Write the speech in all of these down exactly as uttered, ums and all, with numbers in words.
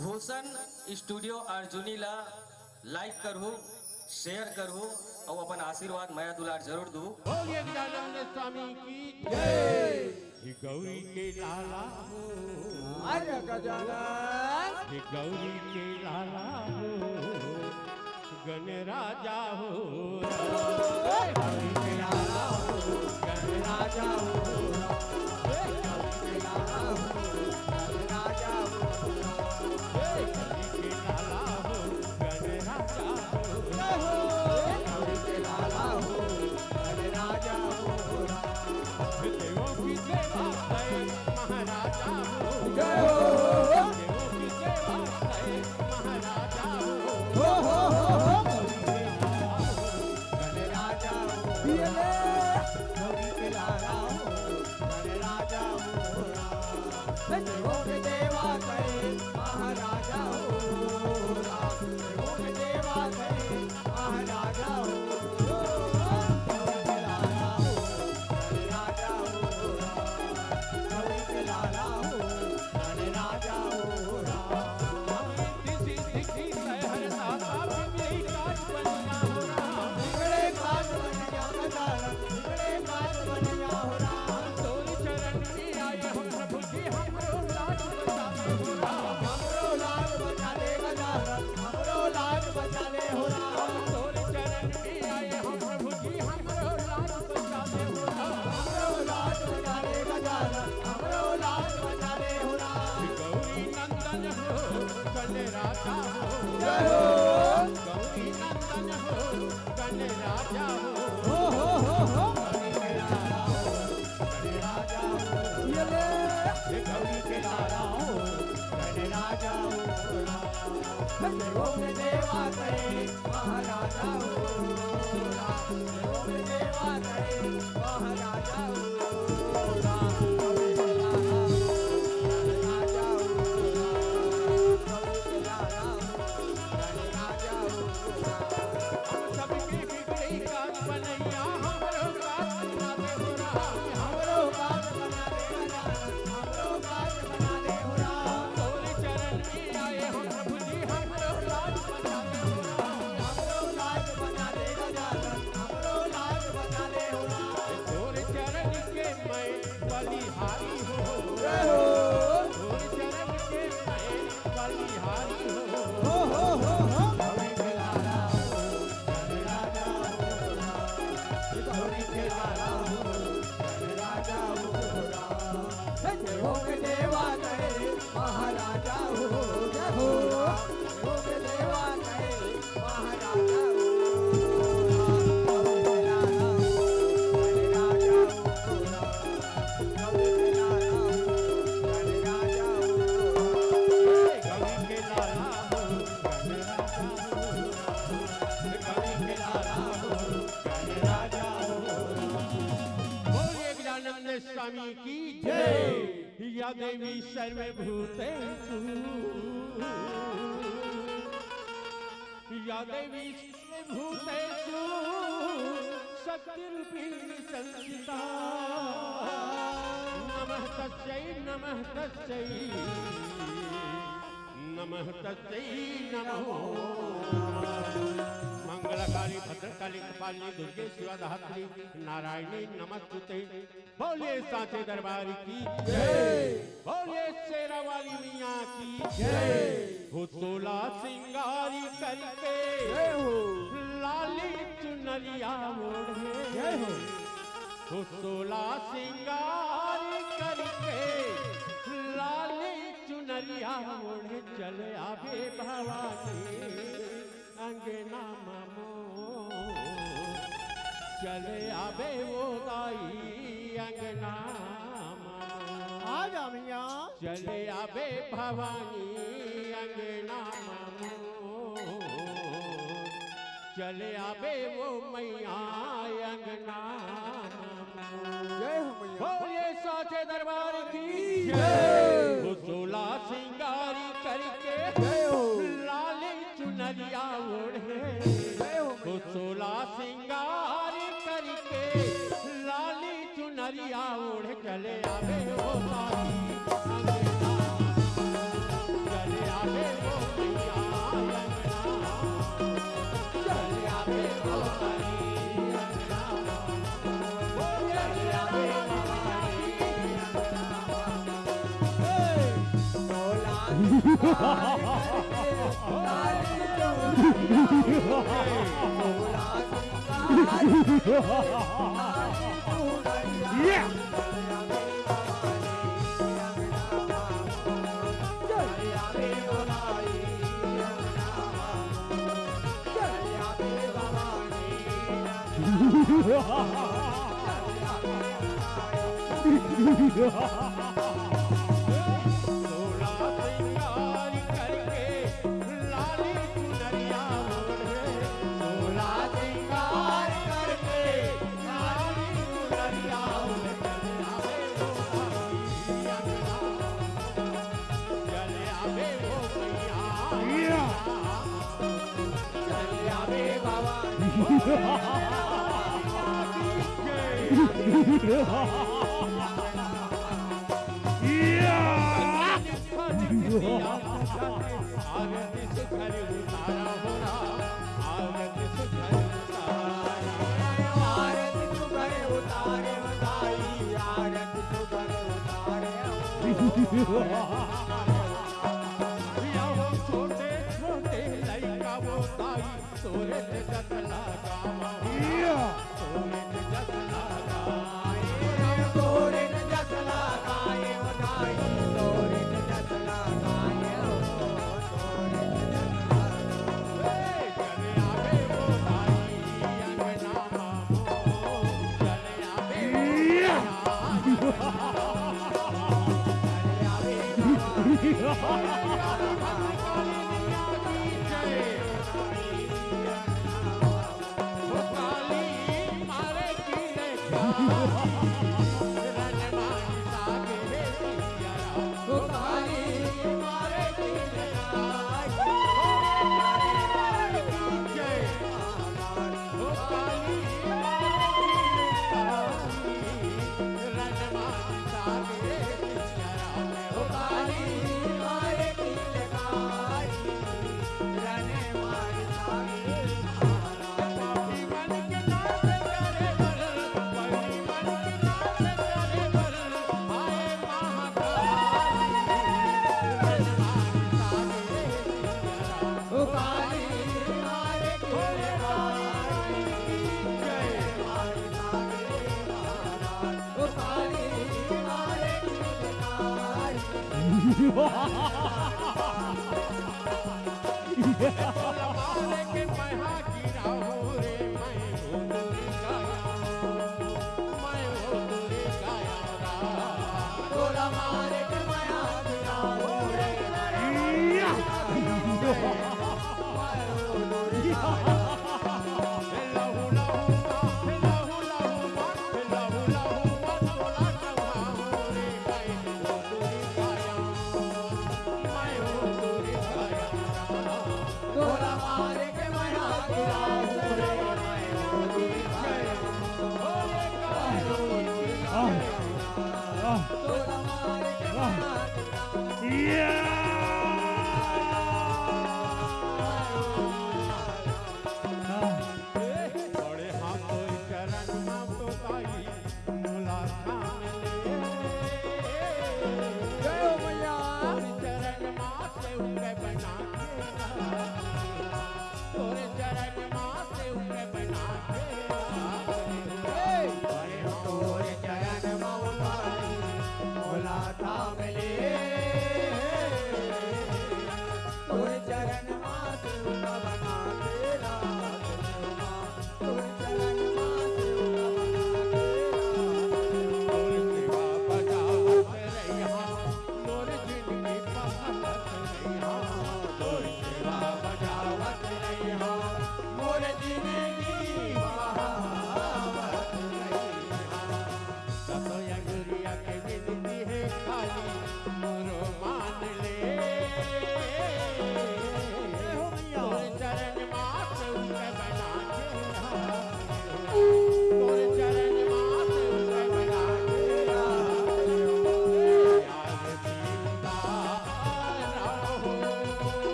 भूषण studio Arjuni ला like करहू, share करहू अउ अपन आशीर्वाद मया दुलार जरूर दू। बोलिए गजानंद स्वामी की जय। हे गौरी के लाला हो, अरे गजानन। हे गौरी के लाला हो, गणराजा हो, हे गौरी के लाला हो, गणराजा हो, हे गौरी के लाला हो, गणराजा हो, हे गौरी के लाला हो, गणराजा हो, हे गौरी के लाला हो, गणराजा हो। देवों की देवा है महाराजा हो। जय हो। देवों की देवा है महाराजा हो। हो, हो, हो, हो। गणराजा हो। पियले। गौरी के लाला हो। गणराजा हो। देवों के देवा है महाराजा हो। देवों के देवा है महाराजा हो। गौरी के लाला हो। गणराजा हो। गौरी के लाला हो। गणराजा हो। गौरी नंदन हो, गणराजा हो। जय हो। गौरी नंदन हो, गणराजा हो। हो, हो, हो, हो। गणराजा हो। पियले। हे गौरी के लाला हो, गणराजा हो। देवों के देवा है महाराजा हो। देवों के देवा है महाराजा हो। गौरी के लाला हो, गणराजा हो। गौरी के लाला हो, गणराजा हो। हम सबके बिगड़ी काज बनैया, हमरो काज बना दे हो राम, हमरो काज बना दे हो राम, हमरो काज बना दे हो राम। तोरे चरण में आए हम प्रभु जी, हमरो लाज बचा दे हो राम, हमरो लाज बचा दे हो राम। तोरे चरण के मैं बलिहारी हो। जय हो। तोरे चरण के मैं बलिहारी हो। हो, हो, हो, हो। गौरी के लाला हो, गणराजा हो राम। देवों के देवा है महाराजा हो। जय हो। देवों के देवा है महाराजा हो। गौरी के लाला हो, गणराजा हो राम। गौरी के लाला हो, गणराजा हो राम। बोलिए गजानंद स्वामी की जय। या देवी सर्वभूतेषु, या देवी सर्वभूतेषु शक्तिरूपिणी संस्थिता। नमः तस्यै, नमः तस्यै, नमः तस्यै नमो नमः। मंगलाकाली भद्रकाली कपालिनी दुर्गे शिवा धात्री नारायणी नमस्तुते। बोलिए सांचे दरबार की जय। बोलिए शेरा वाली मैया की जय। हो सोला सिंगारी करके जय हो। लाली चुनरिया ओढ़े। जय हो। हो सोला सिंगारी करके लाली चुनरिया ओढ़े चल आवे भवानी अंगना ममो। चले आबे वो दाई अंगना ममो। आ जा मैया। चले आबे भवानी अंगना ममो। चले आबे वो मैया अंगना ममो। जय हो मैया। बोलिए साचे दरबार की जय। वो सोला सिंगारी करके जय हो। लाली चुनरिया ओढ़े। जय हो वो मैया। सोला सिंगारी करके लाली चुनरिया ओढ़े चले आवे वो माई अंगना। चले आवे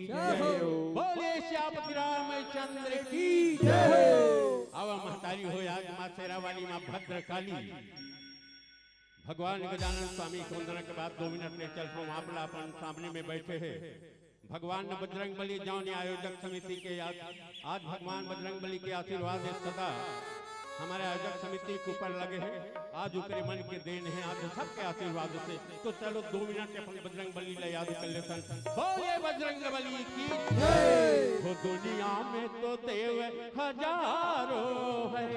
जय हो। बोले सियापति रामचंद्र की जय हो। अब महतारी हो आज माँ शेरावाली, माँ भद्रकाली, भगवान गजानन स्वामी के वंदना के बाद दो मिनट ले चल हम आप ला अपन सामने में बैठे हैं। भगवान बजरंग बली जौन आयोजक समिति के आज, आज भगवान बजरंग बली के आशीर्वाद है सदा हमारे आयोजक समिति के ऊपर लगे हैं। आज ओकरे मन के देन है, आज सबके आशीर्वाद से। तो चलो दो मिनट अपन बजरंग बली ला याद कर लेथन। बोले बजरंग बली की जय। हो दुनिया में तो देव हजारों है,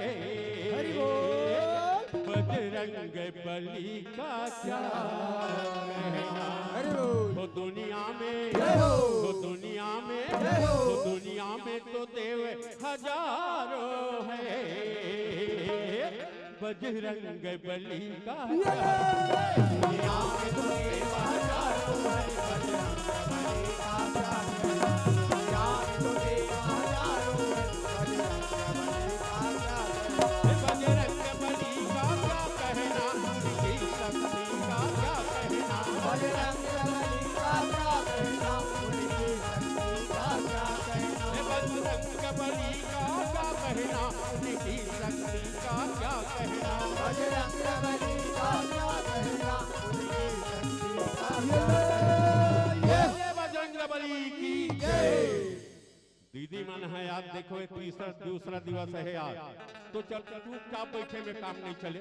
हरि बोल। बजरंग बली का क्या कहना। हरि बोल। हो दुनिया में, जय हो। हो दुनिया में, जय हो। हो दुनिया में तो देव हजारों है, बजरंग बली का क्या कहना। दुनिया में तो देव हजारों है, बजरंग बली का क्या कहना। दुनिया में तो देव हजारों है, बजरंग बजरंग बली का क्या कहना, उनकी शक्ति का क्या कहना। बजरंग बली का क्या कहना, उनकी शक्ति का क्या कहना। हे बजरंग बली का क्या कहना, उनकी शक्ति का क्या कहना। बजरंग बली का क्या कहना, उनकी शक्ति का क्या कहना। ये बजरंग बली की जय। दीदी मन है आज, देखो, ये तीसरा, दूसरा दिवस है आज, तो चल चुपचाप बैठे में काम नहीं चले।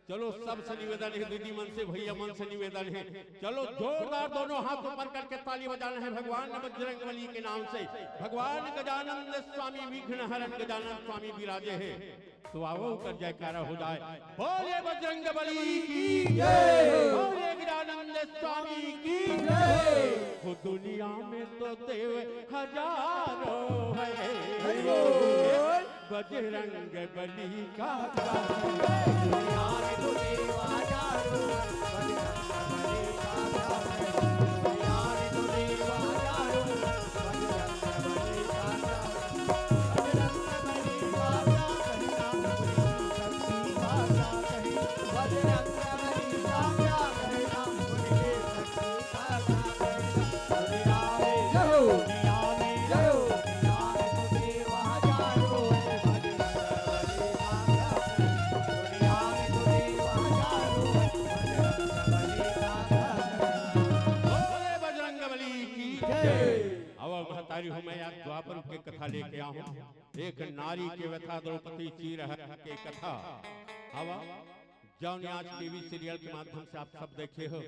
चलो, सबसे निवेदन है दीदी मन से, भैया मन से निवेदन है, चलो जोरदार दोनों हाथ ऊपर करके ताली बजाना है भगवान बजरंग बली के नाम से। भगवान गजानंद स्वामी विघ्न हरण गजानंद स्वामी विराजे है। तो आओ, ओकर जयकारा हो जाए। बोले बजरंग बली की जय। बोले गजानंद स्वामी की जय। हो दुनिया में तो देव हजारों है, हरि बोल। बजरंग बली का दुनिया में तो देव हजारों है, बजरंग बली का दुनिया में तो देव हजारों है, बजरंग बली का बोले बजरंग बली की जय। अब महतारी हूँ मैं आज द्वापर के कथा लेके आऊँ। एक नारी के व्यथा द्रौपदी चिरहरण के कथा। हवा जौन आज टीवी सीरियल के माध्यम से आप सब देखे हो,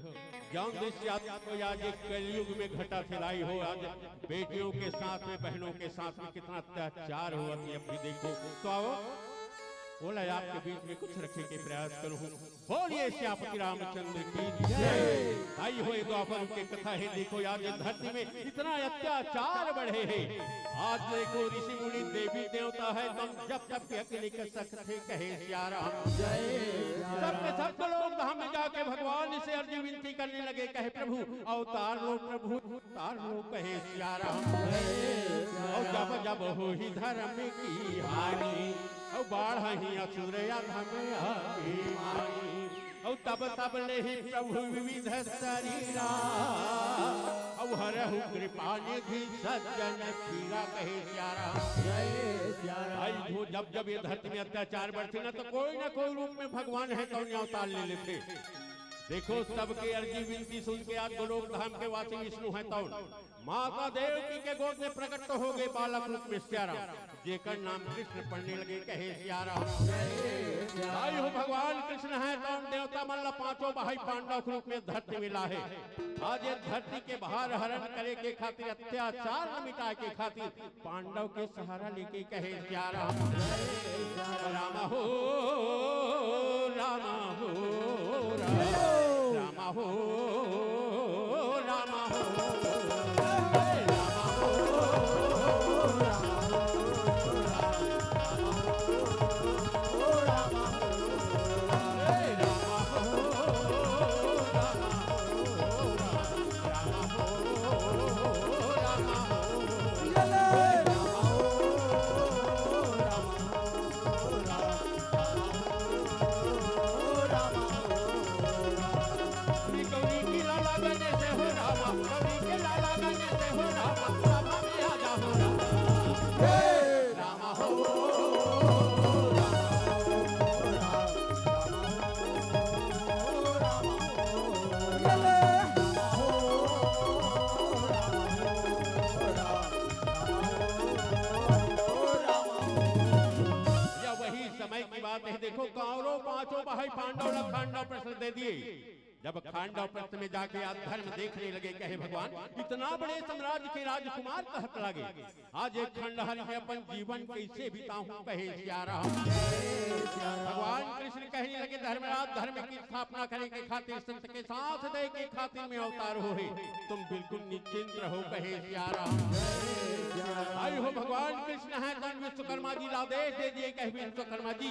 जौन दृश्य आपको आज एक कलयुग में घटा खिलाई हो, आज बेटियों के साथ में, बहनों के साथ में कितना अत्याचार हुआ थी, अब भी देखो। तो आओ, बोला आपके बीच में कुछ रखे के प्रयास करूँ। बोलिए सियापति रामचंद्र की जय। आई हुए द्वापर के कथा है, देखो आज धरती में इतना अत्याचार बढ़े है। आज देखो ऋषि मुनि देवी देवता है, तुम जब तक यज्ञ नहीं कर सकते, कहे सिया राम। जय सिया राम। सबके सब लोग धाम में जाके भगवान से अर्जी विनती करने लगे, कहे प्रभु अवतार लो, प्रभु अवतार लो, कहे सिया राम। जय सिया राम। और जब जब होही धर्म की हानि, और बाढ़ही असुर अधम अभिमानी। अउ तब तब लेहि प्रभु विविध शरीरा, अउ हरहु कृपा निधि सज्जन पीरा, कहे सिया राम। जय सिया राम। भाई हो, जब जब ये धरती में अत्याचार बढ़थे ना, तो कोई ना कोई रूप में भगवान है तौन अवतार ले लेथे। देखो, सबके अर्जी विनती सुन के आज गोलोक धाम के वासी विष्णु है तौन माता देवकी के गोद में प्रकट तो हो गए बालक रूप में सिया राम, जेकर नाम कृष्ण पड़ने लगे, कहे सिया राम। भाई हो, भगवान कृष्ण है तौन देवता मन ला पांचों भाई पांडव के रूप में धरती में लाहे। आज ये धरती के भार हरण करे के खातिर, अत्याचार ल मिटाए के खातिर पांडव के सहारा लेके कहे सिया राम। राम हो, राम हो, राम हो, राम हो। भाई पांडव ला खांडव प्रश्न दे दिए। जब खांडव प्रश्न में जाके आज धर्म देखने लगे, कहे, "भगवान, इतना बड़े साम्राज्य के राजकुमार कहत लगे, आज एक खंडहर में अपन जीवन कैसे बिताऊं?" कहे सिया राम। भगवान कृष्ण कहने लगे, "धर्मराज, धर्म की स्थापना करे के खातिर, संत के साथ दे के खातिर में अवतार हो है, तुम बिल्कुल निश्चिंत रहो।" कहे सिया राम। आई हो भगवान कृष्ण है, तन विश्वकर्मा जी ला आदेश दे दिए, कहे, "विश्वकर्मा जी,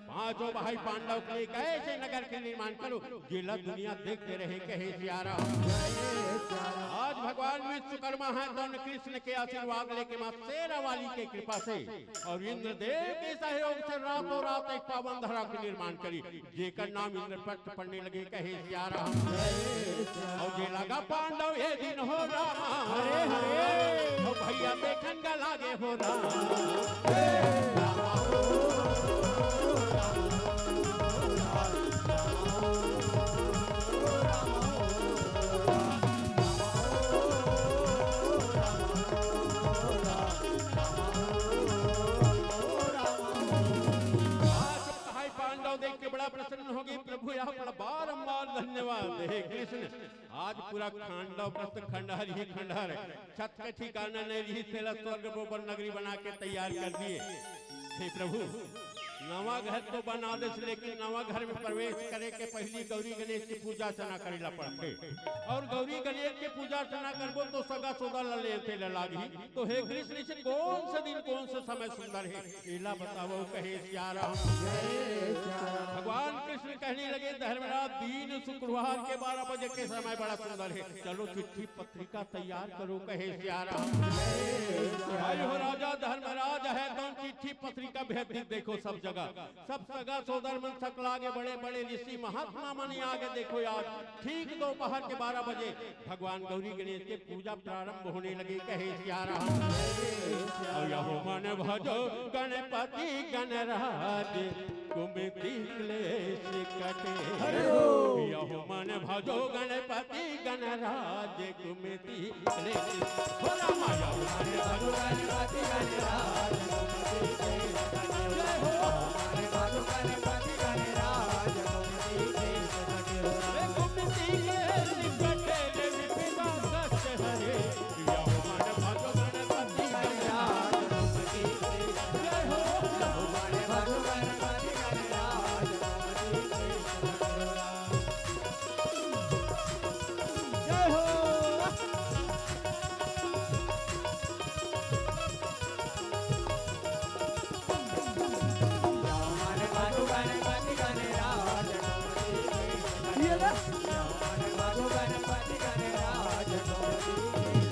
पांचों भाई पांडव के लिए एक ऐसे नगर के निर्माण करो, जेला दुनिया देखते रहे।" कहे सिया राम। आज भगवान विश्वकर्मा है, तो कृष्ण के आशीर्वाद लेके माँ शेरा वाली के कृपा से और इंद्रदेव के सहयोग से रातों रात एक पावन धरा के निर्माण करी, जेकर नाम इंद्रप्रस्थ पड़ने लगे। कहे सिया राम। और जे लगा पांडव ये दिन हो राम, हरे हरे। और भैया देखन का लागे हो राम। आज भाई पांडव देख के बड़ा प्रसन्न हो गए। प्रभु, आप बड़ा बारंबार धन्यवाद हे कृष्ण। आज पूरा खांडव प्रस्थ खंडहर ही खंडहर, छत के ठिकाना नहीं रही, तेला स्वर्ग बरोबर नगरी बना के तैयार कर दिए। हे प्रभु, नवा घर तो बना देस, लेकिन नवा घर में प्रवेश करे के पहली गौरी गणेश की पूजा अर्चना करे ला पड़थे। और गौरी गणेश की पूजा अर्चना करबो तो सगा सोदा ला लेथे ला लागही। तो हे कृष्ण, इसे कौन से दिन, कौन से समय सुंदर है, एला बतावो, कहे सिया राम। भगवान कृष्ण कहने लगे, "धर्मराज, दिन शुक्रवार के बारह बजे के समय बड़ा सुंदर है, चलो चिट्ठी पत्रिका तैयार करो।" कहे सिया राम। भाई हो राजा धर्मराज है, तो चिट्ठी पत्रिका भेज दी। देखो सब जगह, सब सगा सोदर मन सकला गे, बड़े बड़े ऋषि महात्मा मन आ गे। देखो यार, ठीक दोपहर के बारह बजे भगवान गौरी गणेश के पूजा प्रारंभ होने लगे। कहे सिया राम। और यहो मन भजो गणपति गणराज, कुमति क्लेश कटे। हरि ओम। यहो मन भजो गणपति गणराज, कुमति क्लेश। हो राम, यहो मन भजो गणपति गणराज, कुमति क्लेश कटे। जय हो।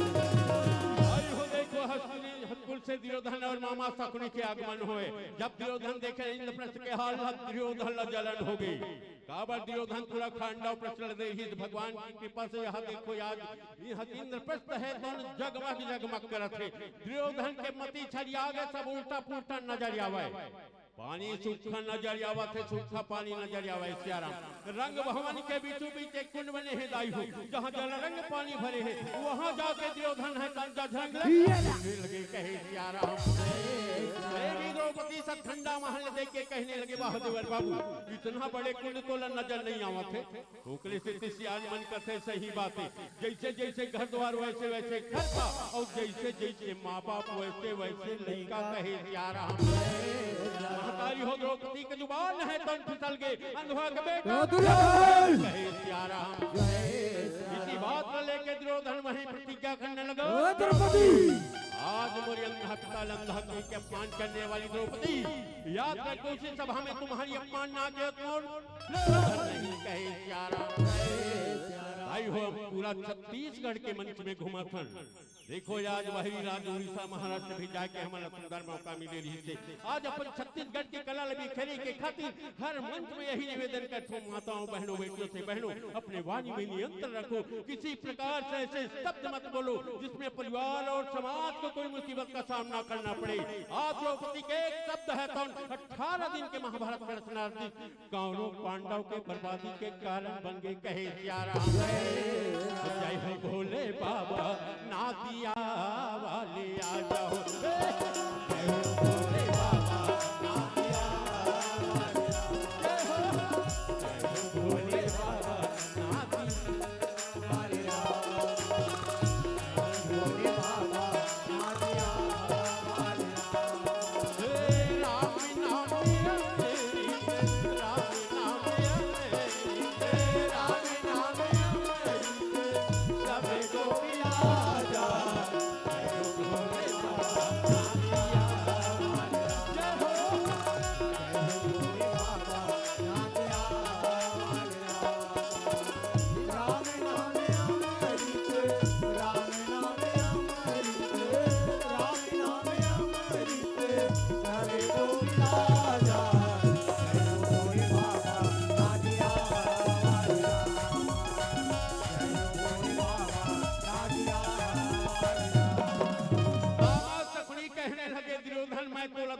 भाई हो देखो, हस्तुनी, हतकुल से दुर्योधन और मामा शकुनी के आगमन होए। जब दुर्योधन देखे इंद्रप्रस्थ के हाल, दुर्योधन ला जलन हो गई। काबर दुर्योधन पूरा खांडव प्रचल दे ही भगवान की कृपा से यहाँ देखो यार, यह इंद्रप्रस्थ है तो जगमग जगमग करत है। दुर्योधन के मति छरिया गए, सब उल्टा पुल्टा नजर आवे। पानी सूखा नजर आवत है, सूखा पानी नजर आवे सिया राम। रंग भवन के बीचों बीच एक कुंड बने हैं दाई हो, जहाँ जल रंग पानी भरे हैं, वहाँ जाके दुर्योधन है तंजा झंग लगे कहे सिया राम। देवी द्रौपदी सब ठंडा महल देख के कहने लगे, "वाह देवर बाबू, इतना बड़े कुंड तो नजर नहीं आवत है।" ओकरे सेती सियान मन कथे सही बात है, जैसे जैसे घर द्वार वैसे वैसे घर का, और जैसे जैसे माँ बाप वैसे वैसे लइका कहे सिया राम। महतारी हो द्रौपदी के जुबान है तन फिसल गे, अंधवा के बेटा कहे सिया राम। इसी बात को लेके दुर्योधन वहीं प्रतिज्ञा करने लगा, "ओ द्रौपदी, आज मोर अंधा पिता लंधा के अपमान करने वाली द्रौपदी, याद रखो, उसी सभा में तुम्हारी अपमान ना किया तो मोर नहीं कहे सिया राम।" भाई हो, हम पूरा छत्तीसगढ़ के मंच में घूमत हन। देखो, आज वही राज उड़ीसा महाराष्ट्र भी जाके हमन ला सुंदर मौका मिले रही थे। आज अपन छत्तीसगढ़ के कला ल बिखेरे के खातिर हर मंच में यही निवेदन करथों, माताओं, बहनों, बेटियों से, बहनों, अपने वाणी में नियंत्रण रखो, किसी प्रकार से ऐसे शब्द मत बोलो जिसमें परिवार और समाज को कोई मुसीबत का सामना करना पड़े। आज द्रौपदी के एक शब्द है तो अठारह दिन के महाभारत में रचना कौनो पांडव के बर्बादी के कारण बन गए कहे सिया राम। जय हो भोले बाबा, नादिया वाले आ जाओ। जय हो भोले बाबा, नादिया वाले आ जाओ। जय हो।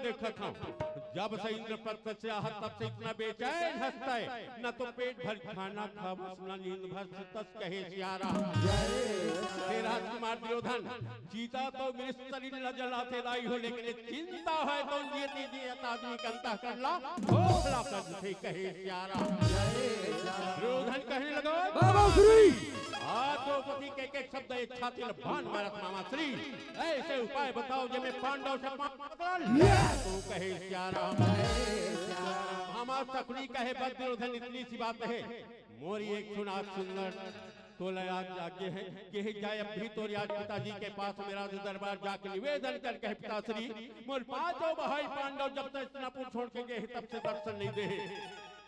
देखत हंव, जब से इंद्रपत्त से आहत तब से इतना बेचैन हंसत हे, न तो पेट भर खाना खावस, न नींद भर सुतस, कहे सियाराम। हे राजकुमार दुर्योधन, चिता तो मृत शरीर ला जलाथे दाई हो, लेकिन चिंता हे तो जियत जी आदमी के अंतःकरण ला खोखला कर देथे, कहे सियाराम। दुर्योधन कहने लगा, बाबा श्री। आज द्रौपदी के एक एक शब्द ए छाती ला बांध मारत, मामा श्री, ऐसे उपाय बताओ जेमे पांडव से पांडव निकल। तो कहे सियाराम। मामा शकुनी कहे, बस दुर्योधन, इतनी सी बात हे, मोरी एक सुन, आज सुन ले। तोला आज आगे हे, केहे जाय, अभी तोर आज पिताजी के पास में राज दरबार जाके निवेदन कर, कहे पिताश्री, मोर पांचों भाई पांडव जब से हस्तिनापुर छोड़ के गे हे तब से दर्शन नहीं दे हे।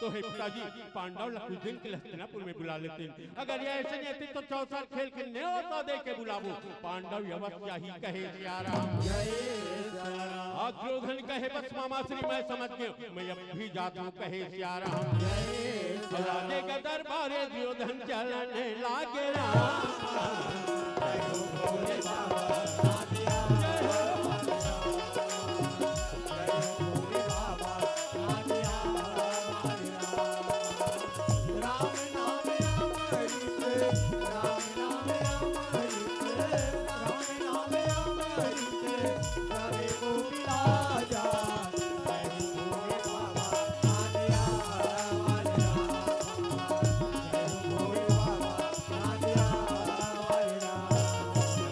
तो हे पिताजी, पांडव ला कुछ दिन के लिए हस्तिनापुर में बुला लेतेन। अगर ये ऐसे नहीं आतिस तो चौसर खेल के न्योता दे के बुलाबो, पांडव अवश्य आही, कहे सियाराम। अउ दुर्योधन कहे, बस मामा श्री, मैं समझ गेंव, मैं अभी जात हंव, कहे सियाराम। राजे का दरबारे दुर्योधन चलने लागे राम।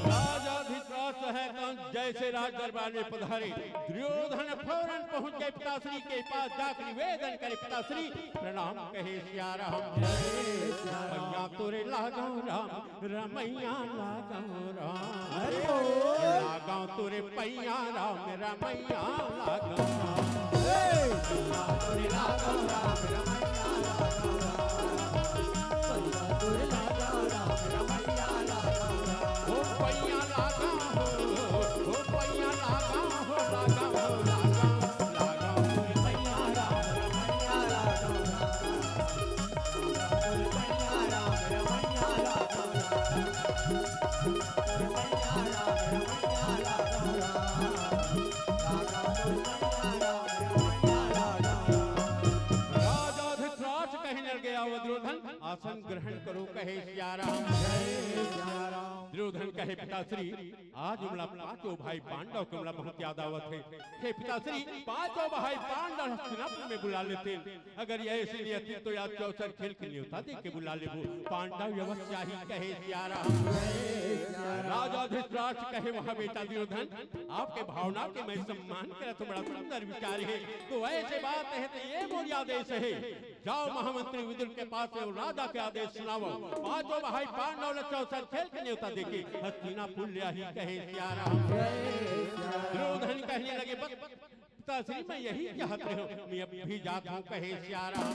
राजा धृतराष्ट्र हे तउन जैसे राज दरबार में पधारे, दुर्योधन फौरन पहुंच गे पिताश्री के पास, जाकर निवेदन करे, पिताश्री प्रणाम, कहे सियाराम। पैया तोरे लागंव राम, रमैया लागंव राम। अरे ओ। लागंव तोरे पैया राम, रमैया लागंव राम। ए। पैया तोरे लागंव राम, रमैया लागंव राम। पैया तोरे लागंव राम, रमैया लागंव राम। ओ पैया लागंव हो, ओ पैया लागंव हो, लागंव हो, लागंव, लागंव हो, पैया लागंव, पैया लागंव। राजा धृतराष्ट्र कहे लगे, "आओ दुर्योधन, आसन ग्रहण करो," कहे सियाराम। दुर्योधन कहे, "पिताश्री, आज हमला पांचों भाई पांडव के हमला बहुत याद आवत हे। हे पिताश्री, पांचों भाई पांडव हस्तिनापुर में बुला लेतेन। अगर ये ऐसे नहीं आतिस तो आज चौसर खेल के न्योता दे के बुला लेबो। पांडव अवश्य आही," कहे सियाराम। राजा धृतराष्ट्र कहे, "वाह बेटा दुर्योधन, आपके भावना के मैं सम्मान करत हंव, बड़ा सुंदर विचार हे। तो ऐसे बात हे तो ये मोर आदेश हे, जाओ महामंत्री विदुर के पास में राजा के आदेश सुनावव, पांचों भाई पांडव ला चौसर खेल के न्योता दे के हस्तिनापुर ले आही," कहे सियाराम। दुर्योधन कहने लगे, "बस पिताश्री, मैं यही चाहत रहेंव, मैं अभी जात हंव," कहे सियाराम।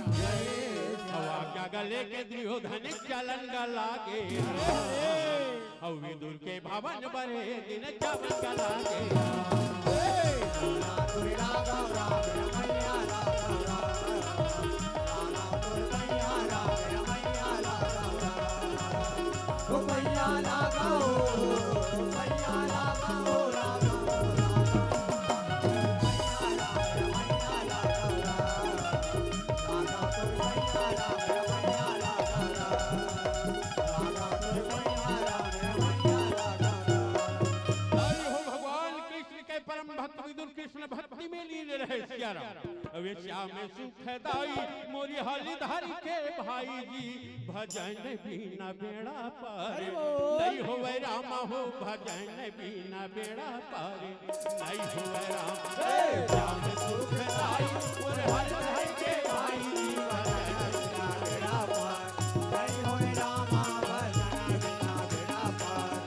अउ आज्ञा गा लेके दुर्योधन चलन गा लागे। अउ विदुर के भवन बरे दिन जावन गा लागे। अरे हो भगवान कृष्ण के परम भक्त विदुर कृष्ण भक्ति में लीन रहे सियाराम। अबे श्याम सुखदाई मोरी हल धर के भाई जी, भजन बिना बेड़ा पार। अरे ओ। नहीं होवे रामा हो भजन बिना बेड़ा पार। नहीं होवे राम। हे। श्याम सुखदाई मोरी हल धर के भाई जी, भजन बिना बेड़ा पार। नहीं होवे रामा भजन बिना बेड़ा पार।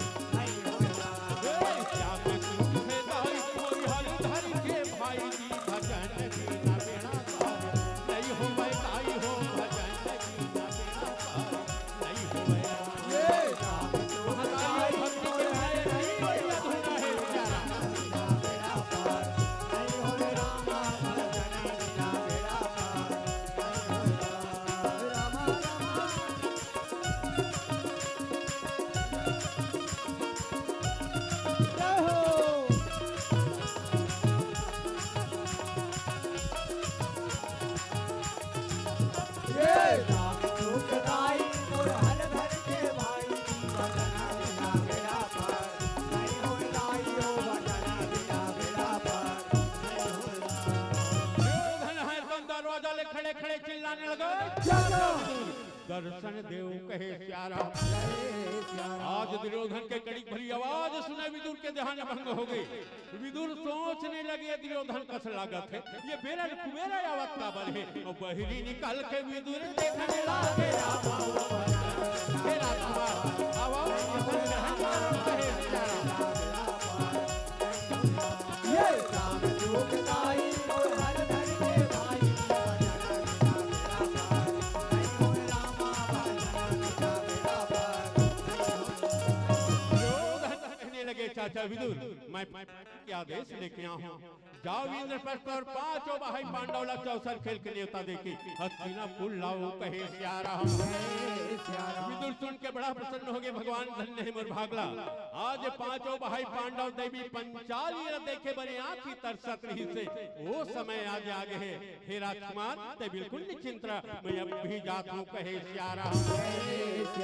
दर्शन देव कहे सिया राम। आज दुर्योधन के कड़िक भरी आवाज सुने विदुर के ध्यान भंग हो गए। विदुर सोचने लगे, दुर्योधन कस लागत हे, ये बेरा कुबेरा आवत काबर हे। अउ बहिरी निकल के विदुर देखने लागे राम। हे राजकुमार, आवा, आसन ग्रहण करो, कहे सिया राम। दुर्योधन कहने लगे, चाचा विदुर, मैं के आदेश लेके आया हूँ। जाओ इंद्रप्रस्थ अउ पांचों भाई पांडव ला चौसर खेल के नेवता देके हस्तिनापुर लाओ, कहे सिया राम। विदुर सुन के बड़ा प्रसन्न हो गए, भगवान धन्य हे मोर भागला। आज पांचों भाई पांडव देवी पंचाली ला देखे बने आंखी तरसत रहिसे, वो समय आज आ गए हे। हे राजकुमार, ते बिल्कुल निश्चिंत रह, मैं अब भी जात हूँ, कहे सिया राम।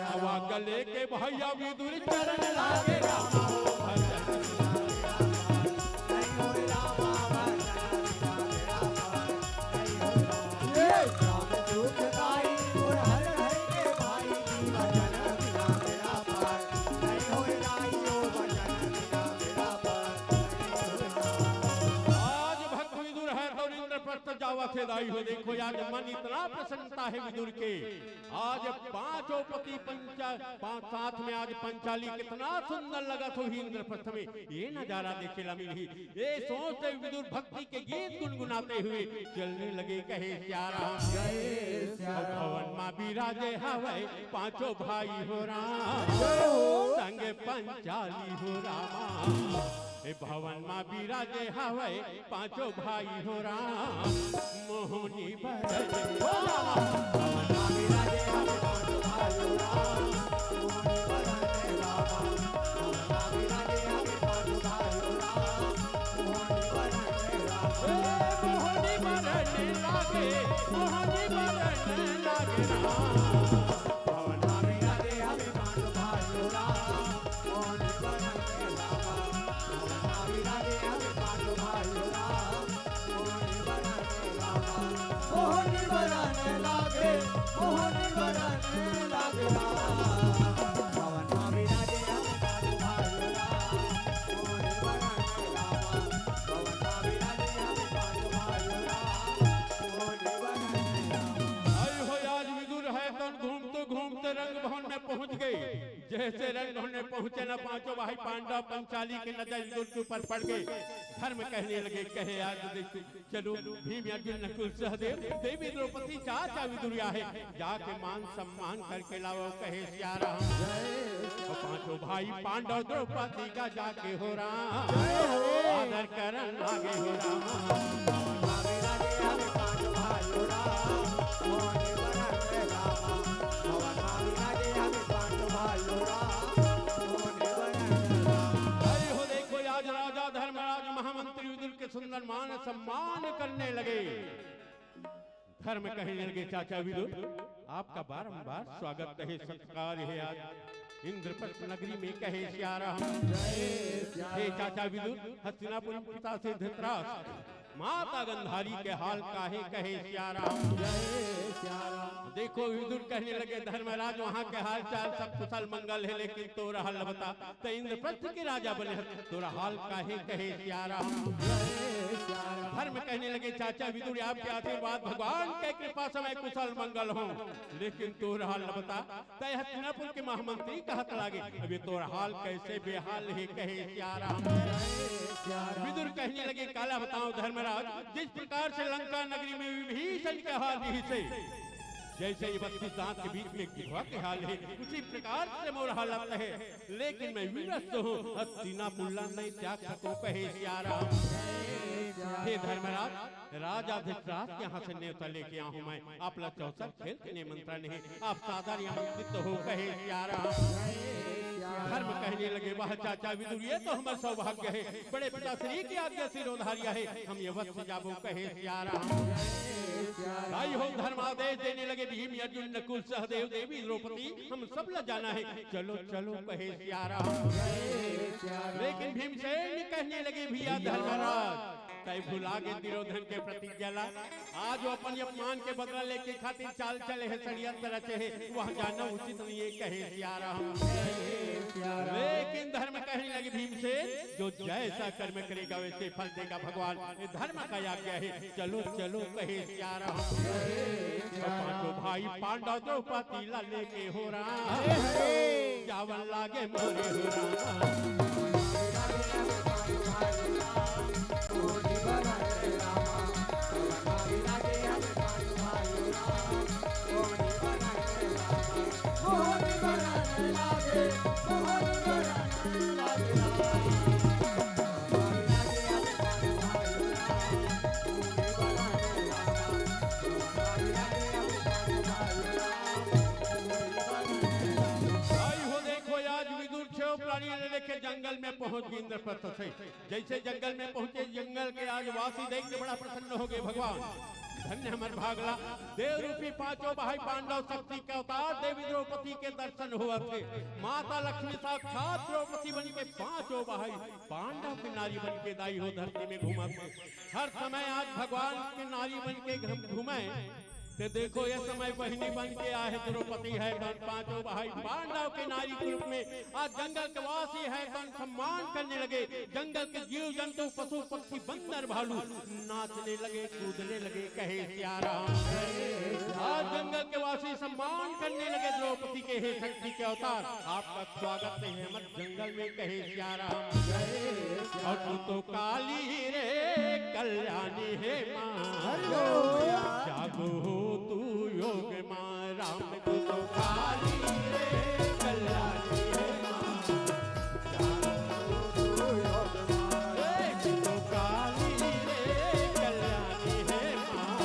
आवा गले के भैया विदुर चरण लागे रामा हो भजन। आज भक्त विदुर हे तो इंद्रप्रस्थ जावत हे दाई हो। देखो आज मन इतना प्रसन्नता हे विदुर के। आज पांचों पति पंचा-, पांच साथ में आज पंचाली कितना सुंदर लगत होही इंद्रप्रस्थ में। ये नजारा देखे ला मिलही, ये सोचते विदुर भक्ति के गीत गुनगुनाते हुए चलने लगे, कहे सिया राम। जय सिया राम। भवन मा विराजे हवै पांचों भाई हो राम। जय हो। संगे पंचाली हो रामा। ए भवन मा विराजे हवै पांचों भाई हो राम। मोहनी बरन। हो रामा। भवन मा विराजे हवै पांचों भाई हो राम। मोहनी बरन रामा। भवन मा विराजे हवै पांचों भाई हो राम। मोहनी बरन रामा। ए मोहनी बरन लागे, मोहनी बरन लागे राम। भवन मा विराजे हवै पांचों भाई हो राम। मोहनी बरन रामा। मोहनी बरन लागे, मोहनी बरन लागे राम। भवन मा विराजे हवै पांचों भाई हो राम। मोहनी बरन रामा। भवन मा विराजे हवै पांचों भाई हो राम। मोहनी बरन रामा। आई हो आज विदुर हे तन घूमते घूमते रंग भवन में पहुंच गए। जैसे रंग भवन में पहुंचे ना, पांचों भाई पांडव पंचाली के नजर विदुर के ऊपर पड़ गए। धर्म कहने लगे, कहे आज देख, चलो भीम अर्जुन नकुल सहदेव, देवी द्रौपदी चाचा विदुर आहे, जाके मान सम्मान करके लाओ, कहे सिया राम। ओ पांचों भाई पांडव द्रौपदी का जाके हो राम, आदर करन लागे हो राम। अरे हो देखो, आज राजा धर्मराज महामंत्री विदुर के सुंदर मान सम्मान करने लगे। धर्म कहने लगे, चाचा विदुर, आपका बारंबार स्वागत है, सत्कार है आज इंद्रप्रस्थ नगरी में, कहे सिया राम। हे चाचा विदुर, हस्तिनापुर पिता से धृतराष्ट्र, माता गंधारी के हाल काहे, कहे सिया राम। देखो विदुर कहने लगे, धर्मराज वहाँ के हाल चाल सब कुशल मंगल है, लेकिन तोर हाल बता। त इंद्रप्रस्थ के राजा बने हस, तोर हाल काहे, कहे सिया राम। धर्म कहने लगे, चाचा विदुर, आपके आशीर्वाद भगवान के कृपा से मैं कुशल मंगल हूँ, लेकिन तोर हाल न बता। तय हस्तिनापुर के महामंत्री कहत लागे, अब ये तोर हाल कैसे बेहाल है, कहे सिया राम। विदुर कहने लगे, काला बताओ धर्मराज, जिस प्रकार से लंका नगरी में विभीषण के हाल रहिसे, जैसे ये बत्तीस दांत के बीच में एक जिह्वा के हाल है, उसी प्रकार से मोर हालत है। लेकिन मैं वीरस्त हूँ, हस्तिनापुर ला नहीं त्याग सकूं, कहे सिया राम। हे धर्मराज, राजा धृतराष्ट्र के यहाँ से न्योता लेके आया हूँ मैं, आप ला चौसर खेल के निमंत्रण है, आप सादर आमंत्रित हो, कहे सिया राम। धर्म कहने लगे, वाह चाचा विदुर, ये तो हमारा सौभाग्य है, बड़े पिताश्री की आज्ञा सिरोधार्य है, हम ये वत से जाबो, कहे सिया राम। भाई हो, धर्मादेश देने लगे, भीम अर्जुन नकुल सहदेव देवी द्रौपदी, हम सब ला जाना है, चलो चलो, कहे सिया राम। लेकिन भीमसेन कहने लगे, भैया धर्मराज, तैं भुला गे दुर्योधन के प्रतिज्ञा ला। आज वो अपन अपमान के बदला लेके खातिर चाल चले हे, षड्यंत्र रचे हे, वह जाना उचित नहीं है, कहे सिया राम। लेकिन धर्म कहने लगे भीमसेन, जो जैसा कर्म करेगा वैसे फल देगा भगवान, ये धर्म का आज्ञा है। चलो चलो कहे सिया राम। पांचों भाई पांडव द्रौपदी ला लेके हो राम, जावन लागे मोरे हो राम। भाई हो देखो, आज विदुर छह प्राणी ले लेके जंगल में पहुंच गए इंद्रप्रस्थ से। जैसे जंगल में पहुंचे, जंगल के आज वासी देख के बड़ा प्रसन्न हो गए भगवान। धन्य हमर भागला, देव रूपी पांचों भाई पांडव शक्ति के अवतार देवी द्रौपदी के दर्शन हुआ थे। माता लक्ष्मी साक्षात द्रौपदी बन के पांचों भाई पांडव के नारी बन के दाई हो धरती में घूमत हे। हर समय आज भगवान के नारी बन के हम घूमे। ते देखो, ये समय बहिनी बन के आए हे द्रौपदी हे, तन पांचों भाई पांडव के नारी के रूप में आज जंगल के वासी हे, तन सम्मान करने लगे। जंगल के जीव जंतु, पशु पक्षी, बंदर भालू नाचने लगे, कूदने लगे, कहे सिया राम। आज जंगल के वासी सम्मान करने लगे द्रौपदी के, हे शक्ति के अवतार, आपका स्वागत है हमर जंगल में, कहे सिया राम। और तू तो काली रे कल्याणी हे माँ, जागो हो तू योग माँ राम। तू तो काली रे कल्याणी हे माँ, जागो हो तू योग माँ। ए, तू तो काली रे कल्याणी हे माँ,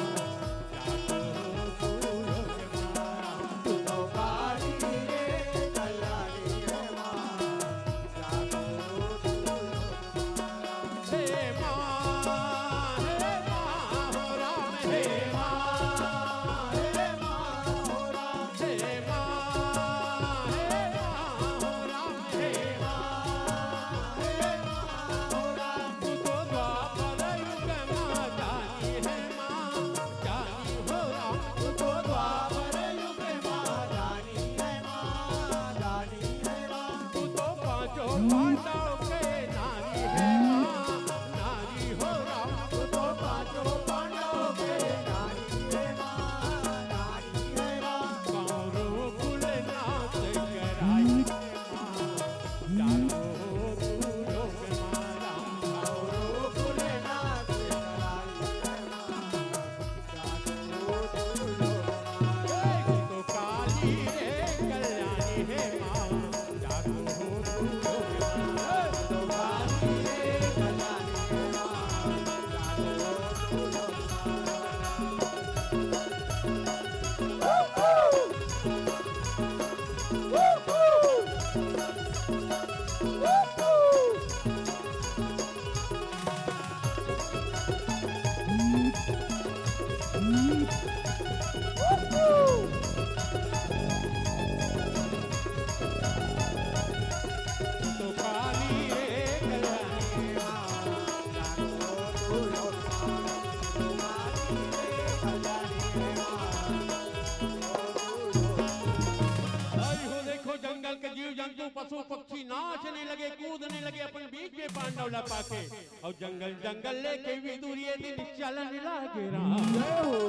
आई हो देखो, जंगल के जीव जंतु, पशु पक्षी नाचने लगे, कूदने लगे अपन बीच में पांडव ला पाके। और जंगल जंगल लेके विदुर ये दिन चलन लागे राम। जय हो।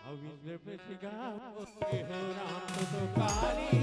और विदुर पे सिगा हो राम तो काली।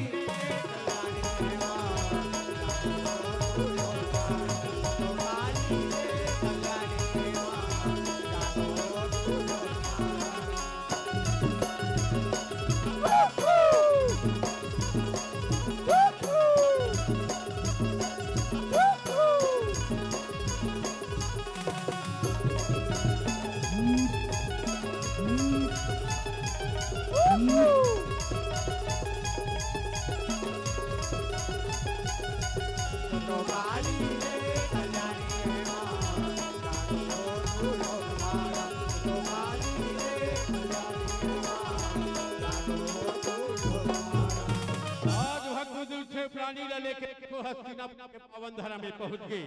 हस्तिनापुर के पावन धरा में पहुंच गे।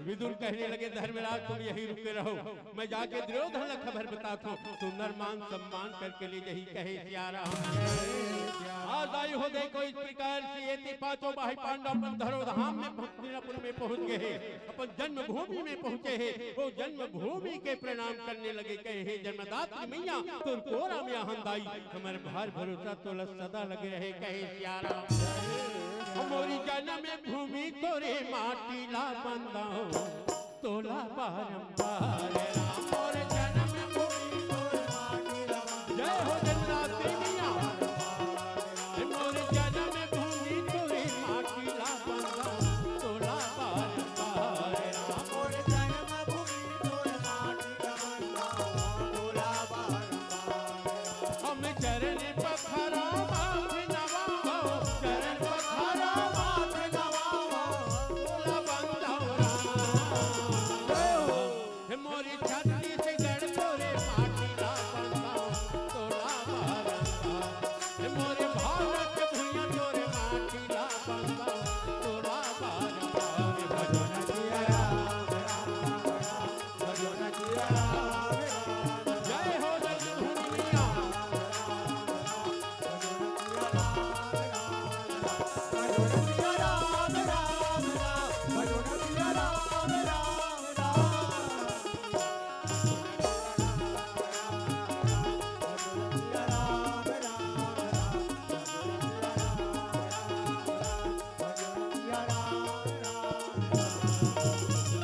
विदुर कहने लगे, धर्मराज, तुम यहीं रुके रहो, मैं जाके दुर्योधन ला खबर बताथंव, सुंदर मान सम्मान करके ले जही, कहे सियाराम। आज आई हो देखो, इस प्रकार से ये ती पांचों भाई पांडव अपन धरो धाम में, हस्तिनापुर में पहुंच गए हैं, अपन जन्मभूमि में पहुंचे हैं। वो जन्मभूमि के प्रणाम करने लगे, कहे, हे जन्मदात्री मैया, तोर कोरा में आहन दाई, हमर भार भरोसा तोला सदा लगे रहे, कहे सियाराम। मोरी जन्म भूमि तोरे माटी ला बंदाओ, तोला बारंबार राम। मोर जन्म भूमि तोरे माटी ला बंदाओ। जय हो जन्मदात्री मैया। मोर जन्म भूमि तोरे माटी ला बंदाओ, तोला बारंबार राम। मोर जन्म भूमि तोरे माटी ला बंदाओ, तोला बारंबार। हम चरण पखारा माथ नवाओ, चरण पखारा माथ नवाओ, तोला बंदाओ राम। हे मोरी छत्तीसगढ़ तोरे माटी ला बंदाओ, तोला बारंबार। हे मोरे भारत भुइयां तोरे माटी ला बंदाओ, तोला बारंबार। भजन किया राम, राम, राम। जय हो जगत भूमि मैया।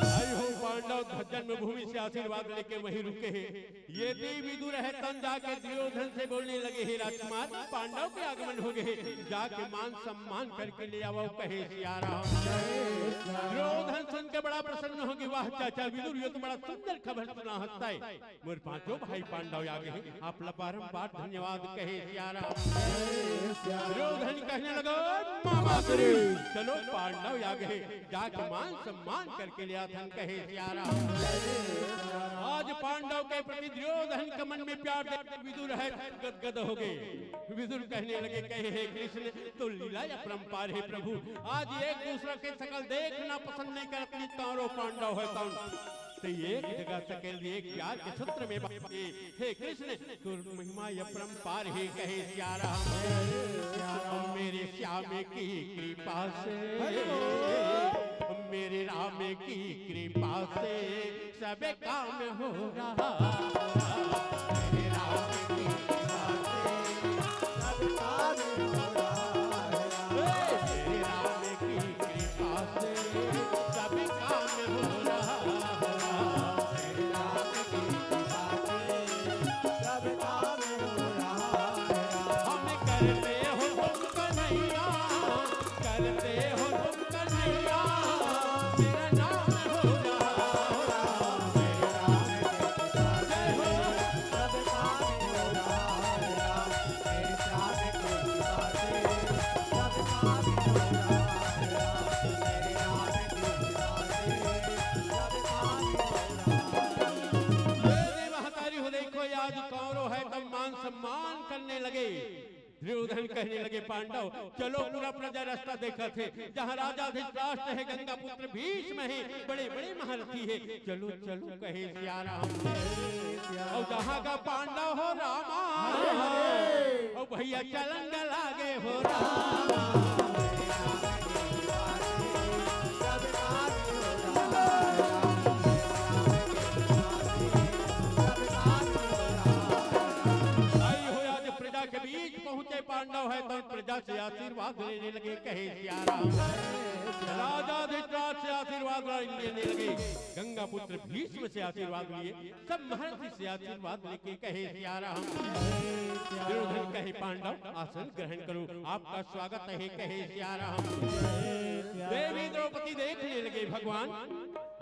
आई हो पांडव जन्मभूमि से आशीर्वाद लेके वहीं रुके हैं। ये ती विदुर हे तब जाके दुर्योधन से बोलने लगे, हे राजकुमार, पांडव के आगमन हो गए, जाके मान सम्मान करके ले आवो, कहे सियाराम। दुर्योधन सुन के बड़ा प्रसन्न हो गया, वाह चाचा विदुर, ये तो बड़ा सुंदर खबर सुना हस्ता है। मोर पांचों भाई पांडव आ गए हैं, आप ला बारंबार धन्यवाद, कहे सियाराम। दुर्योधन कहने लगा, मामा श्री, चलो पांडव आ गए, जाके मान सम्मान करके ले आथन, कहे सियाराम। आज पांडव के प्रति दुर्योधन के मन में प्यार देख के विदुर हे गदगद हो गए। विदुर कहने लगे, कहे, हे कृष्ण, तो लीला अपरंपार हे प्रभु, आज एक दूसरा के शकल देखना पसंद नहीं करत, कौरव पांडव हे तब। तो एक जगह सकल एक प्यार के सूत्र में बांधे। हे कृष्ण, तोर महिमा अपरंपार हे, कहे सियाराम। मेरे श्याम की कृपा से, मेरे राम की कृपा से सब काम हो रहा। मेरे राम की कृपा से सब काम हो रहा। मेरे राम की कृपा से सब काम हो रहा। मेरे राम की कृपा से सब काम हो रहा। हम करते हो तुम कन्हैया, करते हो तुम कन्हैया, मेरा नाम हो रहा। जय हो। ये महतारी हो देखो, आज कौरव हे तब मान सम्मान करने लगे। दुर्योधन कहने लगे, पांडव, चलो, पूरा प्रजा रास्ता देखत हे, जहाँ राजा धृतराष्ट्र हे, गंगा पुत्र भीष्म हे, बड़े बड़े महारथी हे, चलो चलो, कहे सियाराम। अउ जहाँ का पांडव हो रामा, अउ भैया चलन लागे हो रामा। आई हो आज प्रजा के बीच पहुंचे पांडव हे तब प्रजा से आशीर्वाद लेने लगे, कहे सियाराम। राजा धृतराष्ट्र से आशीर्वाद लेने लगे, गंगा पुत्र भीष्म से आशीर्वाद लिए, सब महर्षि से आशीर्वाद लेके कहे सियाराम। दुर्योधन कहे, पांडव आसन ग्रहण करो, आपका स्वागत हे, कहे सियाराम। देवी द्रौपदी देखने लगे, भगवान,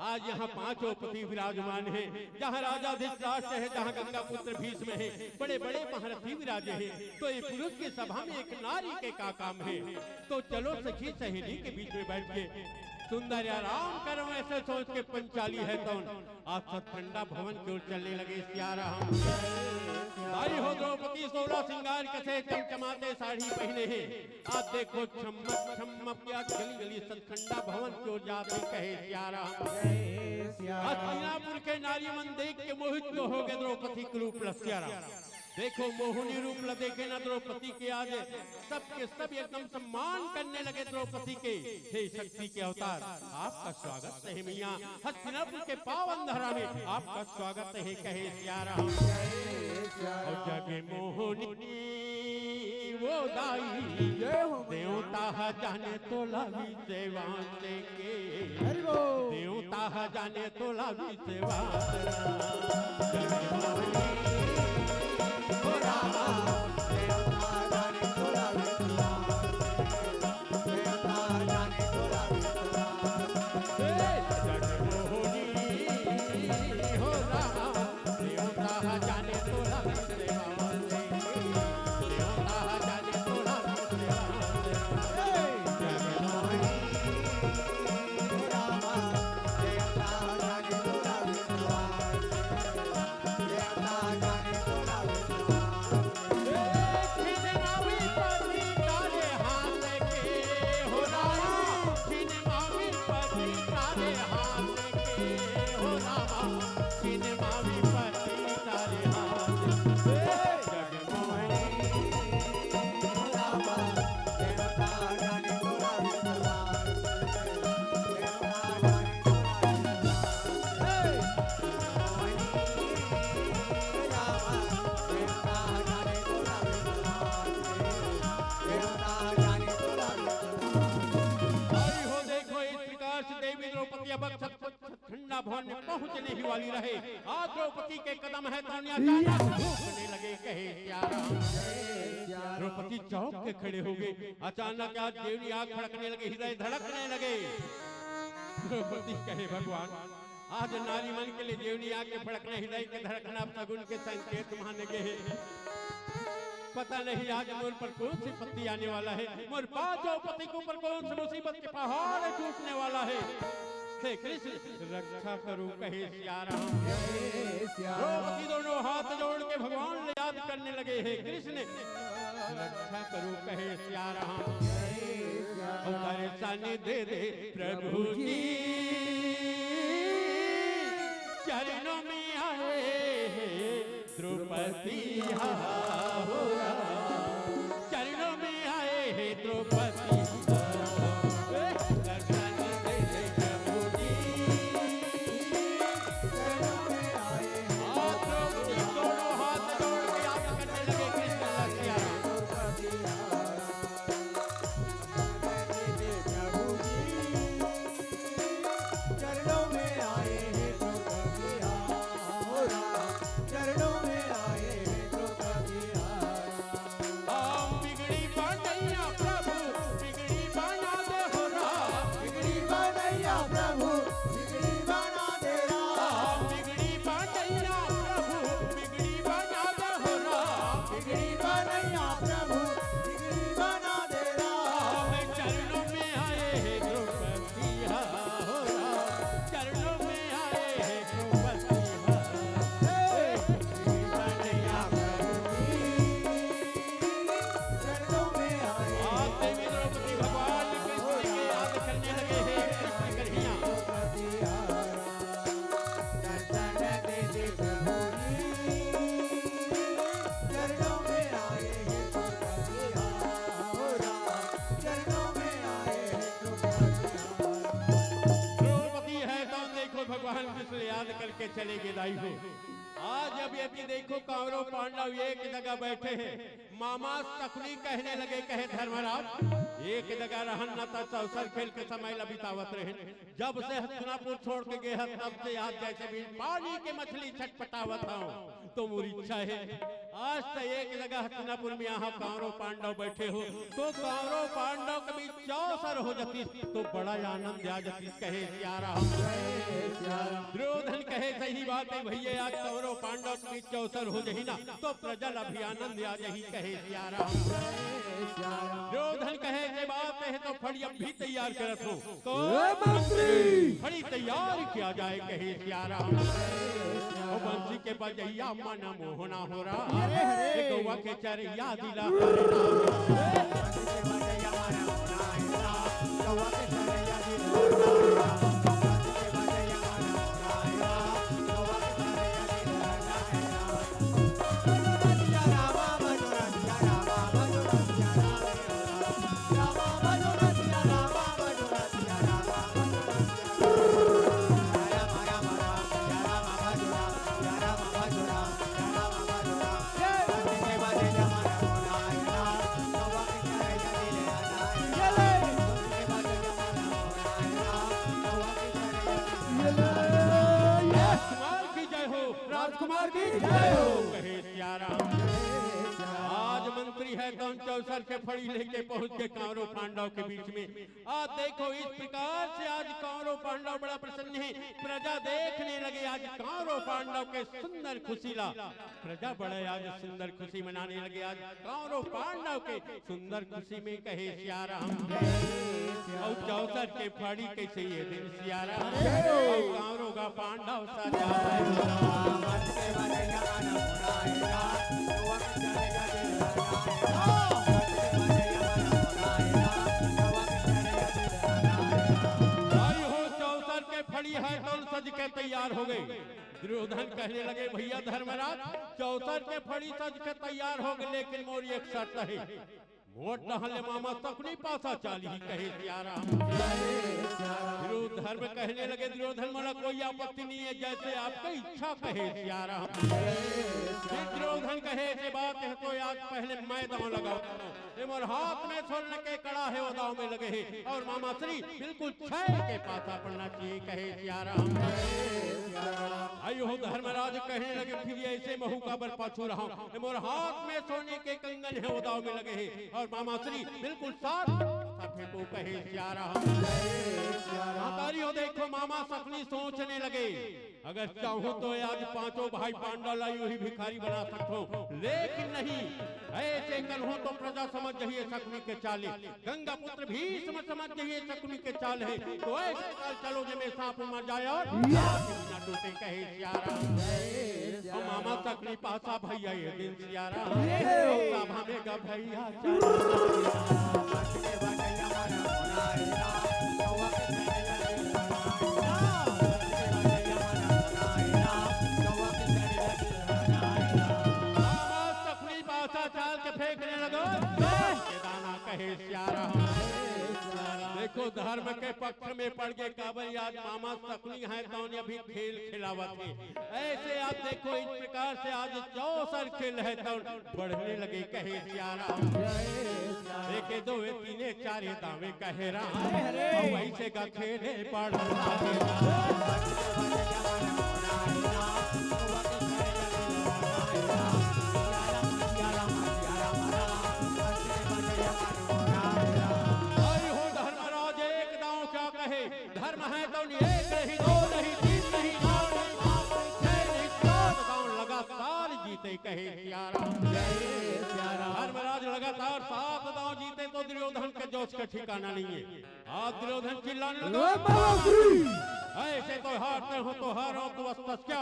आज यहाँ पांचों पति विराजमान हे, जहाँ राजा धृतराष्ट्र हे, जहाँ गंगा पुत्र भीष्म हे, बड़े बड़े महारथी विराजे हे, तो ये पुरुष की सभा में एक नारी के का काम हे? तो चलो सखी सहेली के बीच में बैठ के सुंदर आराम करो, ऐसे सोच के पंचाली हे तब आज ठंडा भवन की ओर चलने लगे सियाराम। आई हो द्रौपदी सोलह सिंगार कसे चमचमाते साड़ी पहिने हे। आज देखो छम्मक छम्मक के आज गली गली सतखंडा भवन चोर जात हे कहे सियाराम। हस्तिनापुर के नारी मन देख के मोहित तो हो गे द्रौपदी के रूप ल सियाराम। देखो मोहनी रूप ल देखे ना द्रौपदी के आज सबके सब एकदम सम्मान करने लगे द्रौपदी के। हे शक्ति के अवतार, आपका स्वागत हे मैया, हस्तिनापुर के पावन धरा में आपका स्वागत हे कहे सियाराम। अउ जग मोहनी वो दाई, जय हो मैया। देवता ह जाने तोला विषय वांचे के। हरि बोल। देवता ह जाने तोला विषय वांचे। जग मोहनी वो रामा, देवता ह जाने तोला विषय वांचे। देवता ह जाने तोला विषय वांचे। जग मोहनी हो रामा, देवता ह जाने तोला विषय वांचे। देवता ह जाने तोला विषय वांचे। जग मोहनी हो रामा, देवता ह जाने तोला विषय वांचे। आई हो देखो, इस प्रकार से देवी द्रौपदी अब सतखंडा भवन में पहुंचने ही वाली रहे। आज द्रौपदी के कदम हे तो अचानक धड़कने लगे कहे सियाराम। द्रौपदी चौंक के खड़े हो गे। अचानक आज देवनी आग फड़कने लगे, हृदय धड़कने लगे। द्रौपदी कहे भगवान, आज नारी मन के लिए देवनी आग के फड़कना, हृदय के धड़कना अपसगुन के संकेत माने गे हे। पता नहीं आज मोर पर कौन सी विपत्ति आने वाला हे। मोर पांचों पति के ऊपर कौन सी मुसीबत के पहाड़ टूटने वाला हे। हे कृष्ण, रक्षा करो कहे सियाराम। द्रौपदी दोनों हाथ जोड़ के भगवान ल याद करने लगे, हे कृष्ण, रक्षा करो कहे सियाराम। दर्शन दे दे प्रभु जी, चरणों में आए हे द्रौपदी हा हो राम। चरणों में आए हे द्रौपदी हा। दर्शन दे दे प्रभु जी। चरणों में आए हे। हाथ जोड़ के, दोनों हाथ जोड़ के याद करने लगे कृष्ण लखिया। द्रौपदी हा। चरणों में आए हैं द्रौपदी, आओ राम, चरणों में आए हैं द्रौपदी, आओ। हम बिगड़ी बनैया प्रभु, बिगड़ी बना दे हो राम। बिगड़ी बनैया प्रभु, बिगड़ी बना दे राम। हम बिगड़ी बनैया प्रभु, बिगड़ी बना दे हो राम। बिगड़ी बनैया प्रभु, बिगड़ी बना दे राम। चरणों में आए हैं द्रौपदी, आओ राम। चरणों में आए हैं द्रौपदी, आओ। हे! बिगड़ी बनैया प्रभु की चरणों में आए। आज देवी द्रौपदी भगवान कृष्ण के याद करने लगे हैं, कृष्ण कन्हैया। दर्शन दे दे प्रभु जी, चरणों में आए हैं प्रभु जी, आओ राम, चरणों में आए हैं प्रभु जी। द्रौपदी हे तो देखो भगवान कृष्ण याद करके चले गे दाई हो। आज अब ये भी देखो कौरव पांडव एक जगह बैठे हैं। मामा शकुनी कहने लगे, कहे धर्मराज, एक जगह रहन न त चौसर खेल के समय ल बितावत रहेन। जब से हस्तिनापुर छोड़ के गे हस, तब से आज जैसे भी पानी के मछली छटपटावत हंव। तो मोर इच्छा हे, आज त एक जगह हस्तिनापुर में यहाँ कौरव पांडव बैठे हो, तो कौरव पांडव के बीच चौसर हो जातिस, तो बड़ा आनंद आ जातिस, कहे सियाराम। दुर्योधन कहे, सही बात हे भैया, आज कौरव पांडव के बीच चौसर हो जाही ना, तो प्रजा ल भी आनंद आ जाही, कहे सियाराम। दुर्योधन कहे, के बात हे तो फड़ी अभी तैयार करत हंव। तो ए मंत्री! फड़ी तैयार किया जाए, कहे सियाराम। अउ बंसी के बजैया मन मोहना हो रहा। अरे, अरे। ए गौवा के चरैया दिला हरे राम। राजकुमार की जय हो, राजकुमार की जय हो। कहे सिया राम। आज मंत्री है तो चौसर के फड़ी लेके पहुंच के कौरव पांडव के बीच में। आज देखो, इस प्रकार से आज कौरव पांडव बड़ा प्रसन्न है। प्रजा देखने लगे आज कौरव पांडव के सुंदर खुशी ला। प्रजा बड़ा आज सुंदर खुशी मनाने लगे आज कौरव पांडव के सुंदर खुशी में। कहे सिया राम। और चौसर के फड़ी कैसे ये दिन सिया राम। और कौरव का पांडव सजा। भाई हो, चौसर के फड़ी है तो सज के तैयार हो गए। दुर्योधन कहने लगे, भैया धर्मराज, चौसर के फड़ी सज के तैयार हो गए, लेकिन मोर एक शर्त है। मोर डहले मामा शकुनी पासा चालही। कहे सिया राम। दुर्योधन कहने लगे, दुर्योधन, मोला कोई आपत्ति नहीं है, जैसे आपकी इच्छा। कहे सिया राम। फिर दुर्योधन कहे, ऐसे बात है तो आज पहले मैं दांव लगाऊं। ये मोर हाथ में स्वर्ण के कड़ा है, वो दांव में लगे है। और मामा श्री बिल्कुल छह के पासा पड़ना चाहिए। कहे सिया राम। अयो धर्मराज कहने लगे, फिर ऐसे महू काबर पाछू रहा। ये मोर हाथ में सोने के कंगन है, वो दांव में लगे है। और मामा श्री बिल्कुल सात पासा फेंको। कहे सिया राम। महतारी हो देखो, मामा शकुनी सोचने लगे, अगर चाहूं तो आज पांचों भाई पांडव ला यूं ही भिखारी बना सकता हूं, लेकिन नहीं, ऐसे करूं तो प्रजा समझ जाही शकुनी के चाले, गंगा पुत्र भीष्म समझ जाही शकुनी के चाल है। तो ऐसे चाल चलो जे में सांप मर जाए और ना टूटे। कहे सिया राम। ओ मामा शकुनी पासा भैया ये दिन सिया राम। सभा में गा भैया चल। मामा शकुनी पासा चाल के फेंकने लगो। के दाना। कहे सिया राम। देखो, धर्म के पक्ष में पड़ के काबर आज मामा शकुनी है, तौन अभी खेल खिलावत है। ऐसे आप देखो, इस प्रकार से आज चौसर खेल है, तौन बढ़ने लगे। कहे सिया राम। एक दो तीन चार दावे कहे राम। अरे, अरे। और वैसे का खेले पड़। भाई हो धर्मराज, एक दांव क्या कहे, धर्म है तो एक नहीं, दो नहीं, तीन नहीं, चार नहीं, पांच नहीं, छह नहीं, सात दांव लगातार जीते। कहे सिया राम। धर्मराज लगातार सात दांव जीते तो दुर्योधन के जोश का ठिकाना नहीं है। आज दुर्योधन चिल्लाने लगा, "ऐसे तो हारते हो तो हारो, तू अस्तर क्या?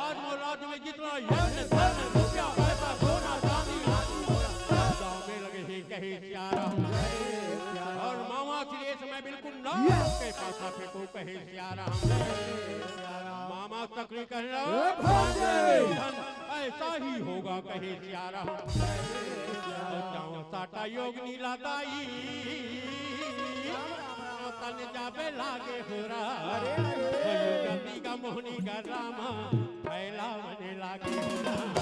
आज मोर राज्य में जितना यज्ञ, धन, रुपया, पैसा, सोना, चांदी, दांव में लगे हैं।" कहे सिया राम। और मामा श्री ये समय बिल्कुल नाक के पासा फेंको। कहे सिया राम। मामा शकुनी कहने लगा, ऐसा ही होगा। कहे सिया राम। और जाओ साटा योग नीला दाई, तन जाबे लागे हो राम। अरे, अरे। गंदी का मोहनी का रामा फैलावने लागे हो राम।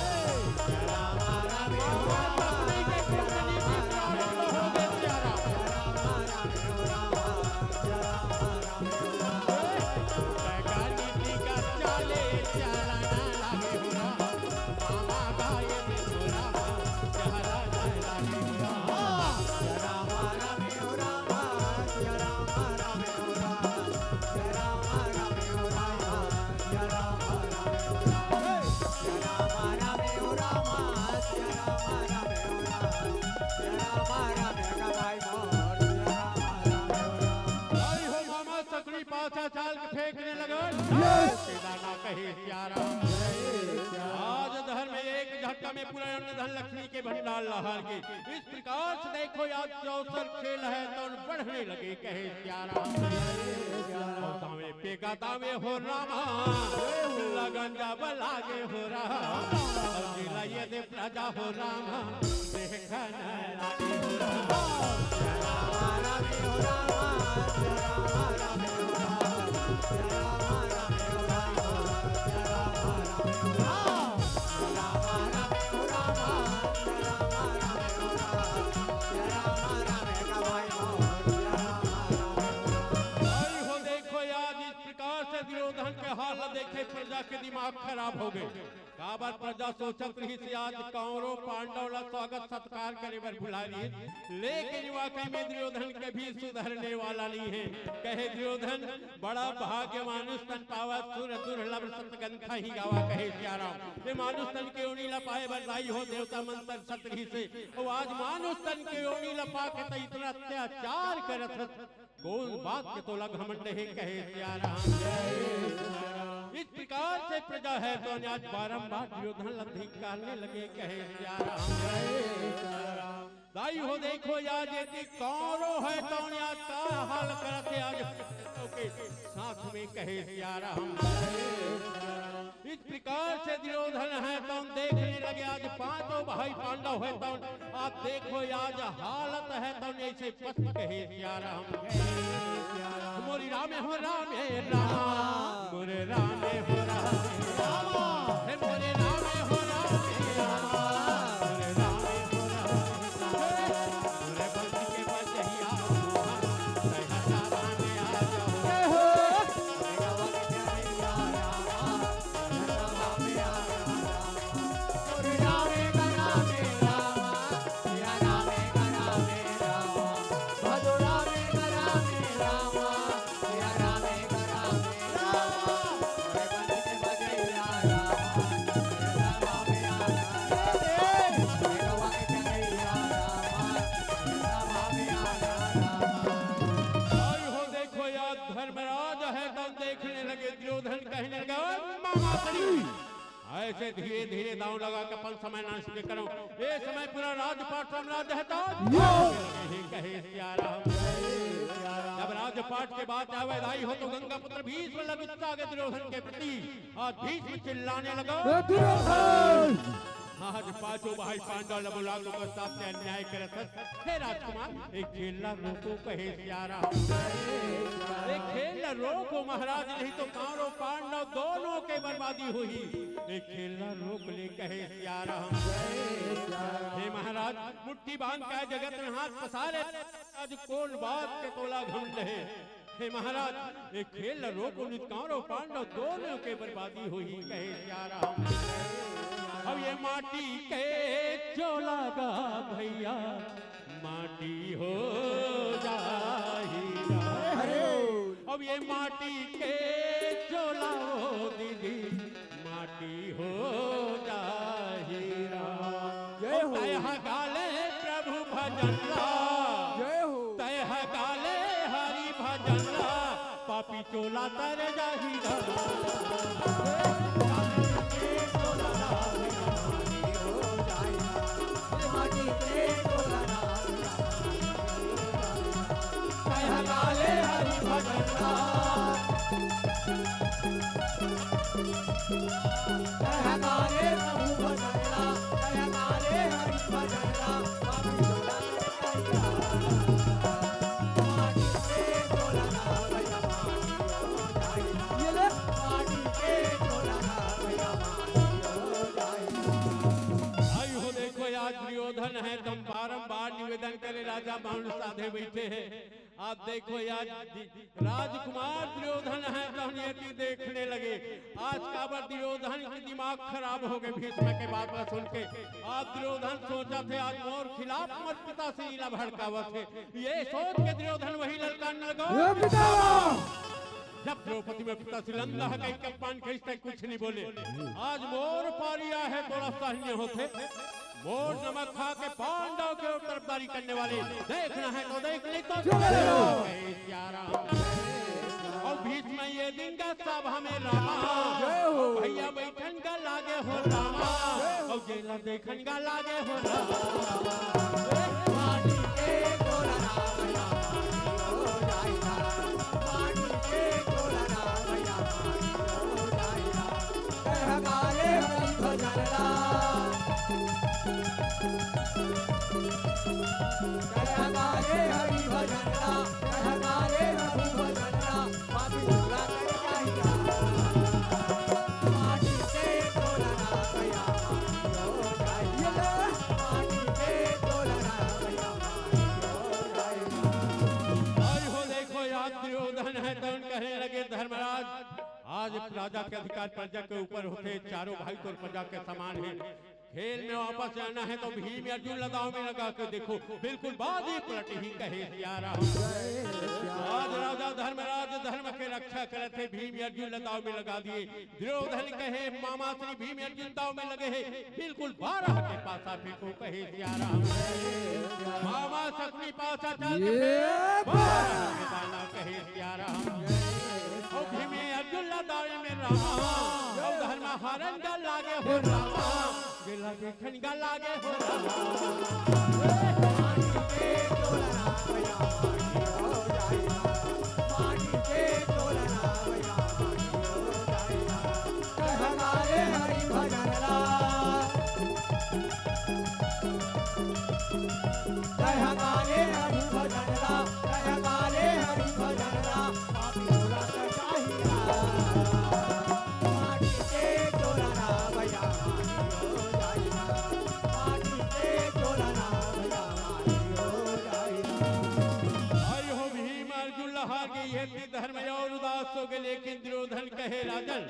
भाई हो मामा शकुनी पाछा चाल के फेंकने लगा। Yes। के दाना कहे सिया राम। में पूरा अन्न धन लक्ष्मी के भंडार लहर गे। इस प्रकार से देखो, आज चौसर खेल है तो बढ़ने लगे, कहे सिया राम। और दावे पे का दावे हो रामा, लगन जब लागे हो रामा, और जिला ये दे प्रजा हो रामा, देखन लागे हो रामा। भाई हो, देखो यार, इस प्रकार से दुर्योधन के हाल देखे, प्रजा के दिमाग खराब हो गए। काबर प्रजा सोचत रही से आज कौरव पांडव ला स्वागत सत्कार करे बर बुला रही, लेकिन वाकई में दुर्योधन कभी सुधरने वाला नहीं है। कहे दुर्योधन, बड़ा भाग्य मानुष तन पावा, सुर दुर्लभ सतगंधा ही गावा, कहे सिया राम। ये मानुष तन के ओनी ला पाए बर दाई हो देवता मन तरसत रही से, और आज मानुष तन के ओनी ला पाके त इतना अत्याचार करत हस। कौन बात के तोला घमंड हे, कहे सिया राम। इस प्रकार से प्रजा है तो आज बारंबार दुर्योधन ला धिक्कारने लगे, कहे सिया राम। दाई हो, देखो यार, यदि कौरव है तो आज का हाल करत हे आज के साथ में, कहे सिया राम। इस प्रकार से दुर्योधन है तो देखने लगे, आज पांचों भाई पांडव है तो आप देखो, आज हालत है तो ऐसे पशु, कहे सिया राम। मोरी राम हो राम हे रामा, मोरे राम हो राम हे रामा, हे मोरे राम हो राम हे रामा, मोरे राम हो राम हे रामा, मोरे बंसी के बजहिया, मोहन, सहसा राम आ जाओ। जय हो। और हो देखो यार, धर्मराज है तब देखने लगे, दुर्योधन कहने लगा, "मामा श्री, ऐसे धीरे धीरे दांव लगा के अपन समय नष्ट करो। ये समय पूरा राजपाट साम्राज्य है तो यो। कहे सिया राम।" जब राजपाट के बात आवे दाई हो तो गंगा पुत्र भीष्म लग के दुर्योधन के प्रति और भीष्म चिल्लाने लगा, ए दुर्योधन! आज पांचों भाई पांडव ल बुला के ओकर साथ से अन्याय करत हस। हे राजकुमार, एक खेल ला रोको, कहे सिया राम। एक खेल ला रोको महाराज, नहीं तो कौरव पांडव दोनों के बर्बादी होही। एक खेल ला रोक ले, कहे सिया राम। हे महाराज, मुट्ठी बांध के जगत में हाथ पसारे, आज कौन बात के तोला घमंड हे? हे महाराज, ये खेल ल रोको, नहीं त कौरव पांडव दोनों के बर्बादी होही, कहे सिया राम। अब ये माटी के चोला गा भैया, माटी हो जाही। अरे। अब ये माटी के चोला हो दीदी, माटी हो जाही राम। जय हो। तय ह गाले प्रभु भजन ला। जय हो। तय ह गाले हरि भजन ला। पापी चोला तर जाही राम। तय ह गाले हरि भजन ला। तय ह गाले प्रभु भजन ला, तय ह गाले हरि भजन ला, स्वामी भोला कन्हैया। माटी के चोला ना भैया, माटी हो जाई। ये ले। माटी के चोला ना भैया, माटी हो जाई। भाई हो, देखो यार, दुर्योधन है, तुम बारंबार निवेदन करे, राजा मौन साधे बैठे हैं। आप देखो यार, दि-, राजकुमार दुर्योधन है, तहन ये चीज देखने लगे। आज काबर दुर्योधन के दिमाग खराब हो गए भीष्म के बात ला सुन के। आज दुर्योधन सोचत हे, आज मोर खिलाफ मोर पिता से इला भड़कावत हे। ये सोच के दुर्योधन वही ललकारने लगा। ए पिता! जब द्रौपदी में पिता से लंदा है, कहीं कप्पान कहीं से कुछ नहीं बोले। आज मोर पारी आए हे, थोड़ा सहन्य होथे। मोर नमक खा के पांडव के तरफदारी करने वाले, देखना है तो देख, नहीं तो चुप रहो। जय सिया राम। और भीष्म ये दिन का सभा में रामा, जय हो। भैया बैठन का लागे हो रामा, जय हो। और जेला देखन गा लागे हो राम। माटी के तोला राम या माटी हो जाई राम। माटी के तोला राम या माटी हो जाई राम। कह गाए हरि भजन राम। कह गाए हरि भजन राम। कह गाए रघु भजन राम। अउ हो देखो, आज दुर्योधन हे तउन कहे लगे, धर्मराज, आज राजा के अधिकार प्रजा के ऊपर होथे, चारों भाई तोर प्रजा के समान हे। खेल में वापस आना हे त भीम अर्जुन ला दाव में लगा के देखो, बिल्कुल बाजी पलटही कहे सिया राम। आज राजा धर्मराज धर्म के रक्षा करत हे, भीम अर्जुन ला दाव में लगा दिए। दुर्योधन कहे मामा श्री भीम अर्जुन दाव में लगे हे, बिल्कुल बारह के पासा फेंको कहे सिया राम। मामा शकुनी पासा चल के फेंक, बारह के दाना कहे सिया राम। अउ भीम अर्जुन ला दाव में रामा, अउ धर्म हरन गा लागे हो रामा। जेला देखन गा लागे हो राम। अरे हो भीम अर्जुन ला हार गे, ये धर्म अउ उदास हो गे, लेकिन दुर्योधन कहे राजन,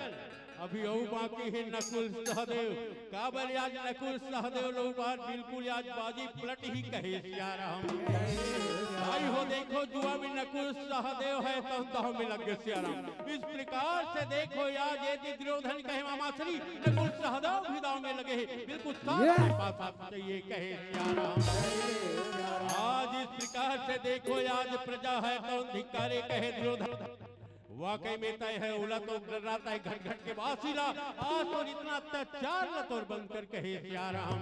अभी अउ बाकी हे नकुल सहदेव। काबर आज नकुल सहदेव ला बार बिल्कुल आज बाजी पलटही कहे सिया राम। भाई हो देखो, जुआ में नकुल सहदेव हे त दाव में लग गे सिया राम। इस प्रकार से देखो, आज ये दुर्योधन कहे मामा श्री नकुल सहदेव भी दाव में लगे हे, बिल्कुल साथ में पास आप चाहिए कहे सिया राम। आज इस प्रकार से देखो, आज प्रजा हे त धिक्कारे कहे दुर्योधन। वाकई में तय हे, ओला तो डर्रात हे घट घट के बासी ला, आज तोर इतना अत्याचार ला तोर बंद कर कहे सिया राम।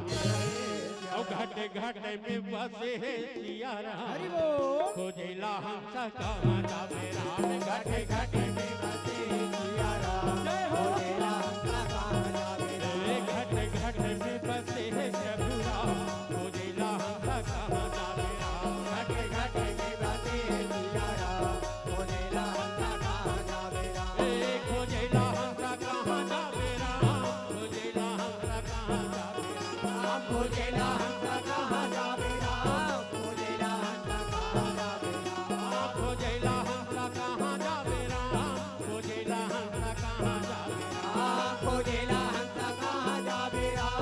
अउ घट घट में बसे हे सिया राम। हरि बोल। खोजेला हंसा कहाँ जावे राम, घट घट में बसे हे सिया राम। जय हो। खोजेला हंसा कहाँ जावे राम। ए घट घट में बसे हे प्रभु राम, खोजेला हंसा कहाँ जावे राम। घट घट में बसे हे सिया राम। खोजेला हंसा कहाँ जावे राम। ए, खोजेला हंसा कहाँ जावे राम, खोजेला हंसा कहाँ जावे राम। खोजेला हंसा कहाँ जावे राम, खोजेला हंसा कहाँ जावे राम। खोजेला हंसा कहाँ जावे राम, खोजेला हंसा कहाँ जावे राम। खोजेला हंसा कहाँ जावे राम।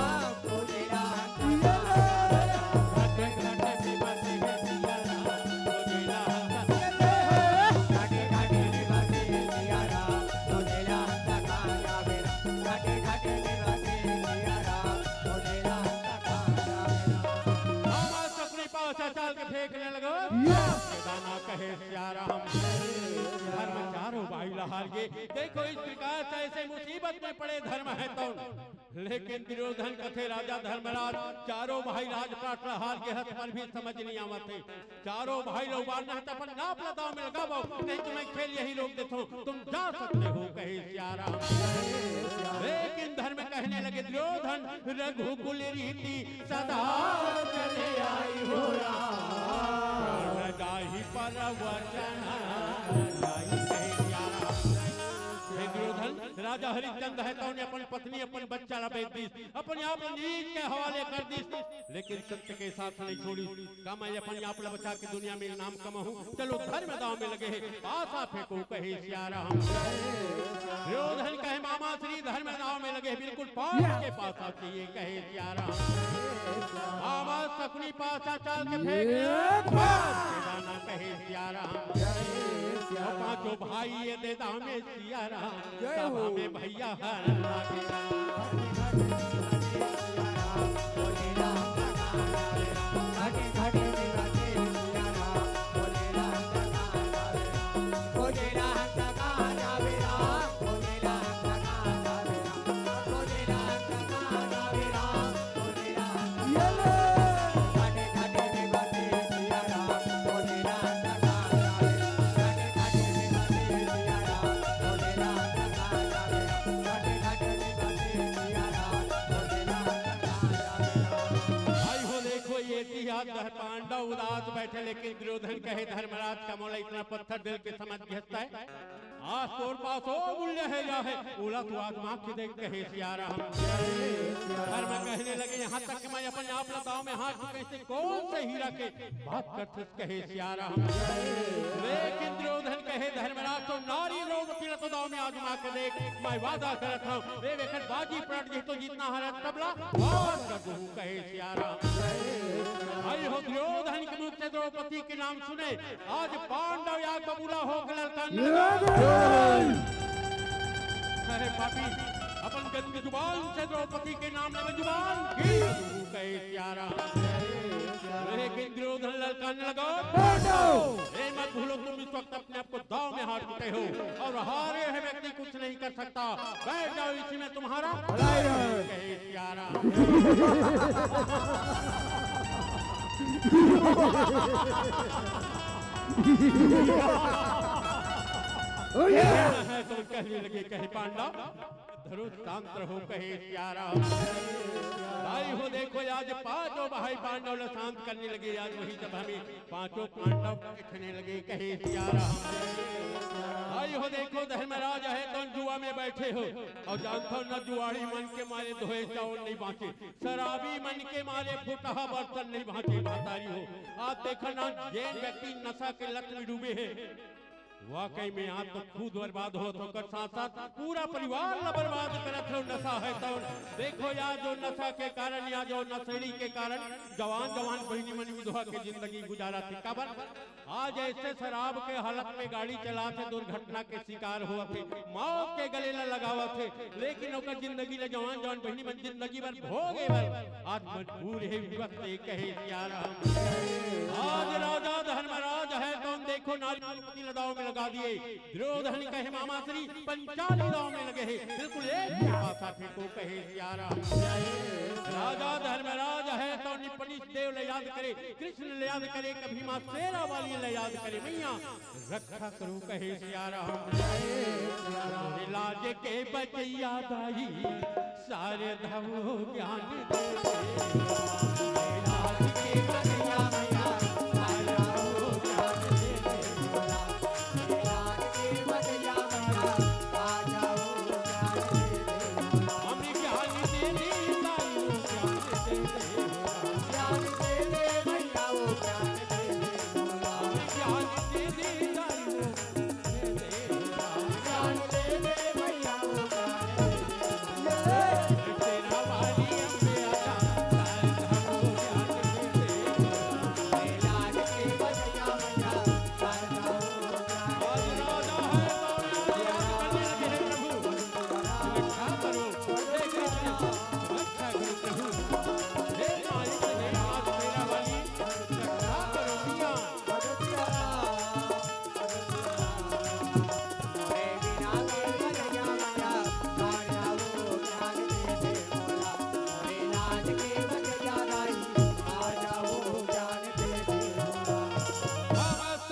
चल के फेंकने लगो। दाना कहे सिया राम, धर्म चारों भाई ला हार गे। देखो, इस प्रकार से ऐसे मुसीबत में पड़े धर्म हे त लेकिन दुर्योधन कथे, राजा धर्मराज, चारों भाई राजपाट ला हार गे हस, मोर भी समझ नइ आवत हे। चारों भाई ला उबारना हे त अपन नाप ला दाव में लगावव, नहीं तो मैं खेल यहीं रोक देथों, तुम जा सकते हो, कहे सिया राम। लेकिन धर्म कहने लगे, दुर्योधन रघुकुल रीति सदा चले आई हो राम। प्राण जाहि पर वचन जाहि, कहे सिया राम। हे दुर्योधन, राजा हरिश्चंद्र हे त ओने अपन पत्नी, अपन बच्चा ला बेच दिस, अपन आप नीच के हवाले कर दिस, लेकिन सत्य के साथ नहीं छोड़ी। का मैं अपन आप ला बचा के दुनिया में नाम कमाहूं? चलो, धर्म दाव में लगे हे, पासा फेंको, कहे सिया राम। दुर्योधन कहे, मामा श्री, धर्म दाव में लगे हे, बिल्कुल पास के पासा चाहिए, कहे सिया राम। मामा शकुनी पासा चल के फेंक दिया, पास के दाना, कहे सिया राम। पांचों भाई ये दे दाव में सिया राम, जय हो। सभा में भैया हर लागे। उदास बैठे, लेकिन दुर्योधन कहे, "धर्मराज, का मोला इतना पत्थर दिल के समझ घेसता है? आज तोर पास ओ मूल्य है या है, ओला तू आजमा के देख," कहे सिया राम। धर्म कहने लगे, "यहाँ तक कि मैं अपन आप ला दाव में हार चुके, इसे कौन से हीरा के बात करते?" कहे सिया राम। लेकिन दुर्योधन कहे, "धर्मराज, तो नारी द्रौपदी ला तो दाव में आजमा के देख, मैं वादा करत हूँ, ए वेखत बाजी पलट गई तो जितना हारत तबला वार कर दूँ," कहे सिया राम। भाई हो, दुर्योधन के मुख से द्रौपदी के नाम सुने, आज पांडव या बबूला होकर ललकारने लगा। अरे पापी, अपन गंदी जुबान से द्रौपदी के नाम ले जुबान की कहे सिया राम। लेकिन दुर्योधन ललकारने लगा, "पांडव!" ए मत भूलो, तुम इस वक्त अपने आप को दाव में हार चुके हो और हारे हुए व्यक्ति कुछ नहीं कर सकता। बैठ जाओ, इसी में तुम्हारा भलाई रहे। कहे सिया राम। तो कहने लगे, कहे, "पांडव, धरो शांत रहो," कहे सिया राम। भाई हो, देखो, आज पांचों भाई पांडव ला शांत करने लगे। आज वही जब हमें पांचों पांडव बैठने लगे, कहे सिया राम। भाई हो, देखो, धर्मराज है तो जुआ में बैठे हो और जानता हो ना, जुआड़ी मन के मारे धोए चावल नहीं बांचे, शराबी मन के मारे फुटहा बर्तन नहीं बांचे। महतारी हो, आज देखो ना, जेन व्यक्ति नशा के लत में डूबे हैं, वाकई में आज तो खुद बर्बाद होत हो, ओकर साथ साथ पूरा परिवार ला बर्बाद करत हो। नशा है तो देखो यार, जो नशा के कारण या जो नशेड़ी के कारण जवान जवान बहिनी मन विधवा के जिंदगी गुजारत हे। काबर आज ऐसे शराब के हालत में गाड़ी चलात हे, दुर्घटना के शिकार होत हे, मौत के गले ला लगावत हे, लेकिन ओकर जिंदगी ला जवान जवान बहिनी मन जिंदगी भर भोगे बर आज मजबूर हे। विवश हे, कहे सिया राम। आज राजा धर्मराज है तो देखो, नारी द्रौपदी ला दाव में लगा दिए। दुर्योधन कहे, "मामा श्री, पंचाली दाव में लगे हे, बिल्कुल एक के पासा फेंको," कहे सिया राम। राजा धर्मराज है तो निपनिस देव ला याद करे, कृष्ण ला याद करे, कभी माँ शेरावाली ला याद करे, मैया रक्षा करो, कहे सिया राम। लाज के बचैया दाई, शारदा वो ज्ञान दे दे। लाज के बचैया मैया, शारदा वो ज्ञान दे दे। लाज के बचैया मैया, शारदा वो ज्ञान दे दे। हमें ज्ञान दे दे, दाई वो ज्ञान दे दे। ज्ञान दे दे मैया, वो ज्ञान दे दे। हमें ज्ञान दे दे, दाई वो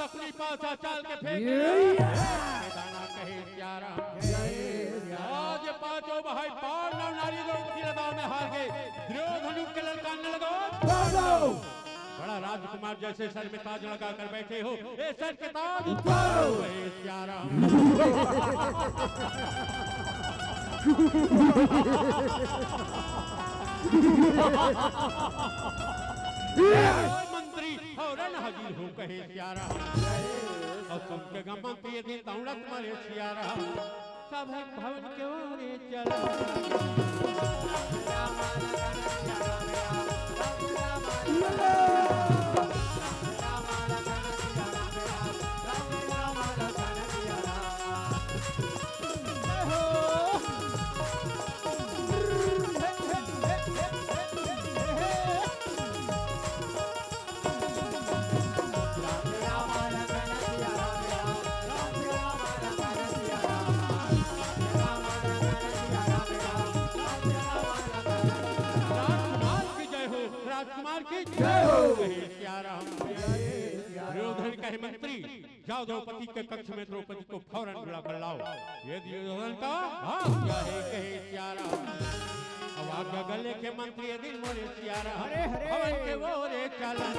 अपनी पासा चाल के फेंक ये दे। दाना कहे प्यारा। आज पांचों भाई पांडव नारी द्रौपदी ला दाव में हार गए। दुर्योधन उठ के ललकारने लगा, बड़ा राजकुमार जैसे सर में ताज लगा कर बैठे हो, ए सर के ताज उतारो। हे सिया राम। मंत्री फौरन हाजिर हो, कहे सिया राम। अउ सुन के गा मंत्री ये दिन दौड़त मरे सिया राम। सब है भवन के ओरे चल। राजकुमार की जय हो, राजकुमार की जय हो। कहे सिया राम। दुर्योधन कहे मंत्री, जाओ द्रौपदी के कक्ष में द्रौपदी को फौरन बुला कर लाओ। ये दुर्योधन का हाथ क्या है, कहे सिया राम। अब आग गगले के मंत्री ए दिन मोरे सियारा, हरे, हरे। हवन के वो रे चलन।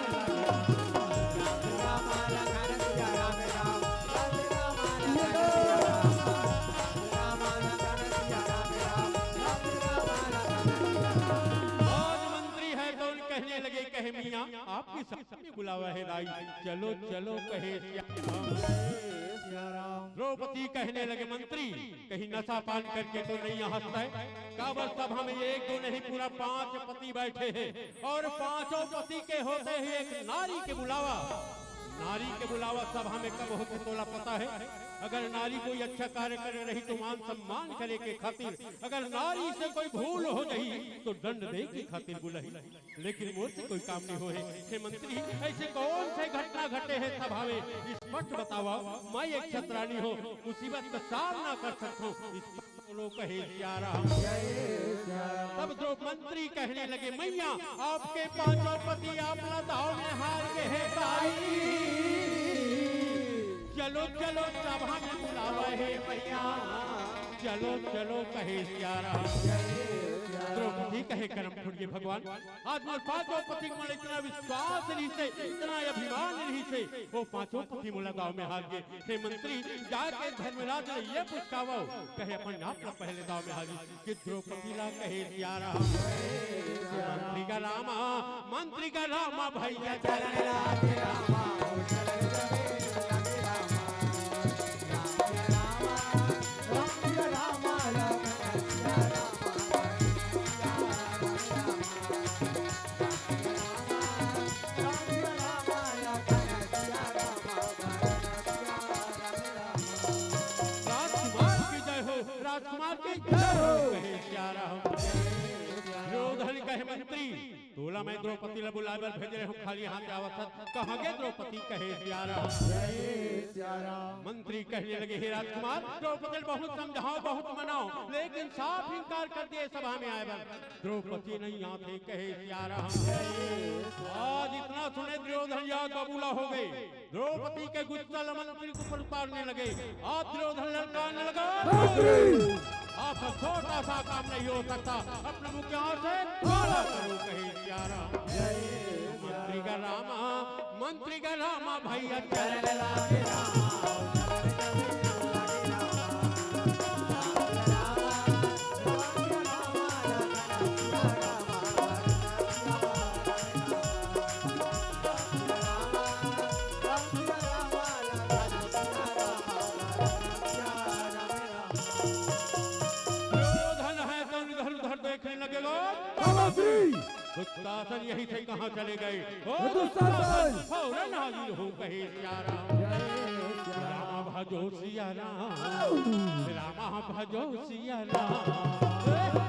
आज मंत्री है तो कहने लगे, कहे, "मियाँ, आपकी सभा में बुलावा है दाई, चलो, चलो," कहे सियारा। द्रौपदी कहने लगे, "मंत्री, कहीं नशा पान करके तो नहीं हंसता है? काबर सभा में एक दो नहीं, पूरा पांच पति बैठे हैं और पांचों पति के होते हुए एक नारी के बुलावा, नारी के बुलावा सभा में कब होते तोला पता है? अगर नारी कोई अच्छा कार्य कर रही तो मान सम्मान करे के खातिर, अगर नारी से कोई भूल हो जाही तो दंड दे के खातिर बुलाही।" लेकिन मोर से कोई काम नहीं होए। हे मंत्री, ऐसे कौन से घटना घटे हैं सभा में? स्पष्ट बतावा, मैं एक छत्रानी हूँ, मुसीबत का सामना कर सकता हूँ। स्पष्ट बोलो, कहे सियारा। तब जो मंत्री कहने लगे, "मैया, आपके पांचों पति आप ला दाव में हार गए हैं ताई। चलो, चलो, सभा में बुलावा है मैया। चलो, चलो," कहे सियारा। द्रौपदी कहे, "करम फूट गे भगवान, आज मोर पांचों पति के मन इतना विश्वास रहिसे, इतना अभिमान रहिसे, वो पांचों पति मोला दाव में हार गे। हे मंत्री, जाके धर्मराज ले ये पुचकावव, कहे अपन आप ला पहले दाव में हारी।" कि द्रौपदी ला कहे सियारा। मंत्री का रामा, मंत्री का रामा भैया चरण राधे रामा। राजकुमार की जय हो, राजकुमार की जय हो, कहे सियारा। दुर्योधन कहे, "मंत्री, तोला मैं द्रौपदी ला बुलाए बर भेजे रहे हूँ, खाली हाथ आवत हस, कहाँ गे द्रौपदी?" कहे सियारा। मंत्री कहने लगे, "हे राजकुमार, द्रौपदी ला बहुत समझाओ, बहुत मनाओ, लेकिन साफ इनकार कर दिए सभा में आए बर। द्रौपदी नहीं आते," कहे सियारा। आज इतना सुने दुर्योधन या कबूला हो गए। द्रौपदी के गुस्सा ल मंत्री के ऊपर उतारने लगे। आज दुर्योधन ललकारने लगा, "मंत्री! आपका छोटा सा काम नहीं हो सकता, अपने मुँह के हाथ से काला करो," कहे सियारा। मंत्री का रामा, मंत्री का रामा भैया चल। दुर्योधन है तो इधर उधर देखने लगेगा। दुशासन यही थे, कहाँ चले गए? ओ दुशासन! फौरन हाजिर हो, कहे सिया राम। राम भजो सिया राम, राम भजो सिया राम।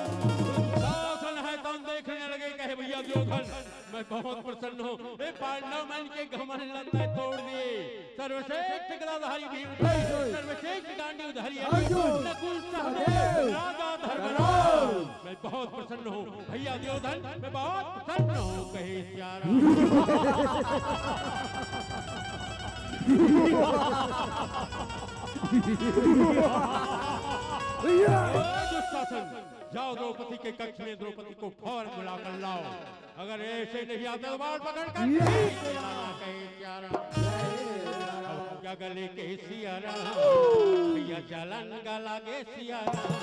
शासन है तन देखने लगे, कहे, "भैया दुर्योधन, मैं बहुत प्रसन्न हूँ। ए पांडव मन के घमंड लत्ता तोड़ दिए। सर्वश्रेष्ठ गदाधारी भीम, सर्वश्रेष्ठ गांडीवधारी अर्जुन, नकुल सहदेव, राजा धर्मराज। मैं बहुत प्रसन्न हूँ भैया दुर्योधन, मैं बहुत प्रसन्न हूँ," कहे सिया राम। ए दुशासन, जाओ द्रौपदी के कक्ष में द्रौपदी को फौरन बुला कर लाओ। अगर ऐसे नहीं आता तो बाल पकड़ कर खींच लाना, कहे सिया राम। अब क्या गले के सिया राम, या जलन गला के सिया राम।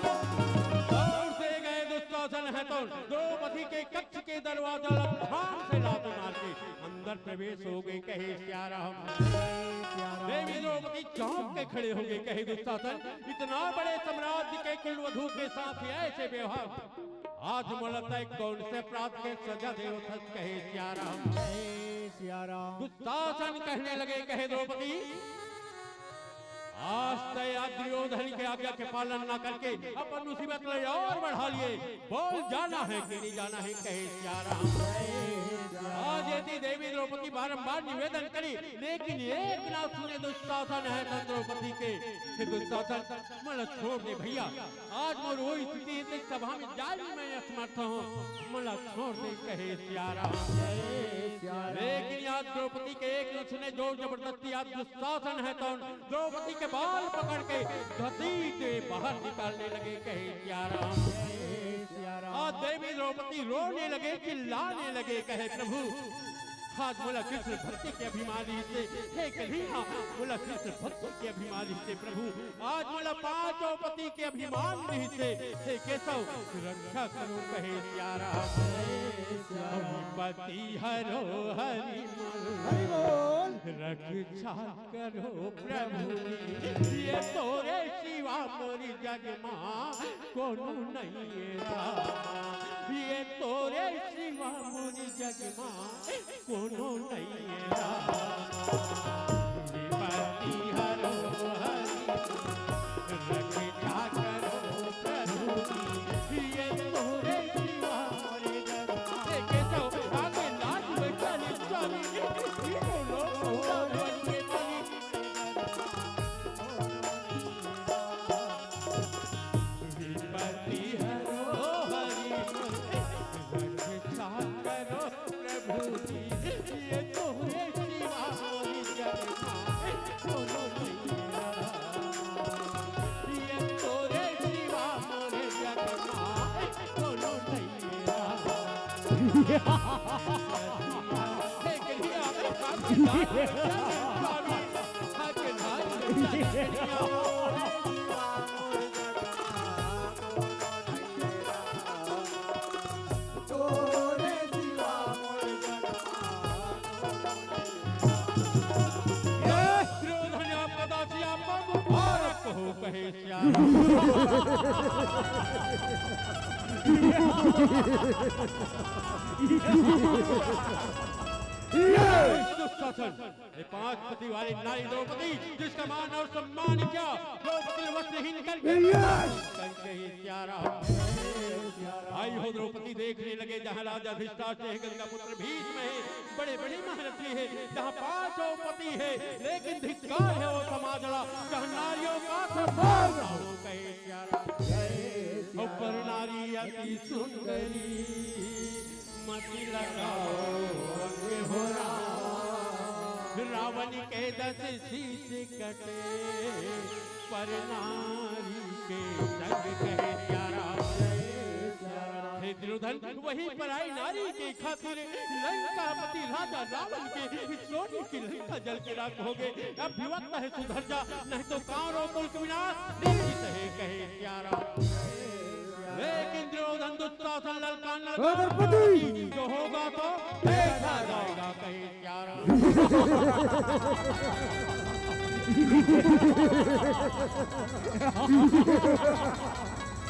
और से गए दुशासन है तो द्रौपदी के कक्ष के दरवाजा ला धाम से लात मार के अंदर प्रवेश हो गए, कहे सिया राम। देवी द्रौपदी चौंक के खड़े हो गए, कहे दुशासन, इतना बड़े साम्राज्य के कुलवधू के साथ ऐसे व्यवहार। आज मोला तैं कौन से अपराध के सजा देवत हस, कहे सियाराम। जय सियाराम। दुशासन कहने लगे, कहे द्रौपदी, आज तैं आज दुर्योधन के आज्ञा के पालन ना करके अपन मुसीबत ला और बढ़ा लिए। बोल, जाना है कि नहीं जाना है, कहे सियाराम। आज यदि देवी द्रौपदी बारंबार निवेदन करी, लेकिन एक ना सुने दुशासन है तो द्रौपदी के, कि दुशासन, मोला छोड़ दे भैया। आज मोर वो स्थिति हे, तें सभा में जाय भी मैं असमर्थ हूँ, मोला छोड़ दे, कहे सियाराम। लेकिन आज द्रौपदी के एक न सुने, जोर जबरदस्ती आज दुशासन है तो द्रौपदी के बाल पकड़ के घसीट के बाहर निकालने लगे, कहे सियाराम। आज देवी द्रौपदी रोने लगे, चिल्लाने लगे, कहे प्रभु, आज मोला कृष्ण भक्ति के अभिमान रहिसे, हे कन्हैया, मोला कृष्ण भक्ति के अभिमान रहिसे प्रभु, आज मोला पांचों पति के अभिमान रहिसे, हे केशव, रक्षा करो, कहे सियाराम। पति हरो हरि हरि बोल। रक्षा करो प्रभु, ये तोरे सिवा मोरी जग मा कोनो नहीं है रामा, ये तोरे सिवा मोरी जग मा कोनो नहीं है रामा। विपत्ति हरो हरि, रक्षा करो प्रभु जी, ये तोरे सिवा मोरी जग मा। देखे तो आगे लाज बचा ले स्वामी, तीनों लोग को बन के बनी। विपत्ति हरो हरि, रक्षा करो प्रभु जी, ये तोरे सिवा मोरी जग मा कोनो नहीं है रामा। ये तोरे सिवा मोरी जग मा कोनो नहीं है रामा। हे कन्हैया, दुर्योधन आपका दासी आपका मुबारक हो, कहे सियाराम। दुशासन, ये पांच पति वाली नारी द्रौपदी, जिसका मान और सम्मान क्या, द्रौपदी वस्त्रहीन करके, करके ही सियाराम। आई हो द्रौपदी, देखने लगे जहां राजा धृतराष्ट्र है, गंगा पुत्र भीष्म है, बड़े बड़े महारथी है, जहां पांचों पति है, लेकिन धिक्कार है वो समाज ला, जहां नारियों का सम्मान ना हो, कहे सियाराम। ऊपर नारी अति सुंदरी, मति लगाओ के हो राम। रावण के दस शीश कटे, पर नारी के संग, कहे सियाराम। हे दुर्योधन, वही पराई नारी के खातिर लंकापति राजा रावण के सोने की लंका जल के राख हो गए। अब विवक्त है, सुधर जा, नहीं तो कांरो कुल का विनाश निश्चित है, कहे सियाराम। लेकिन दुर्योधन दुशासन ललकार ललकार, द्रौपदी, जो होगा तो देखा जाएगा, कहे सियाराम।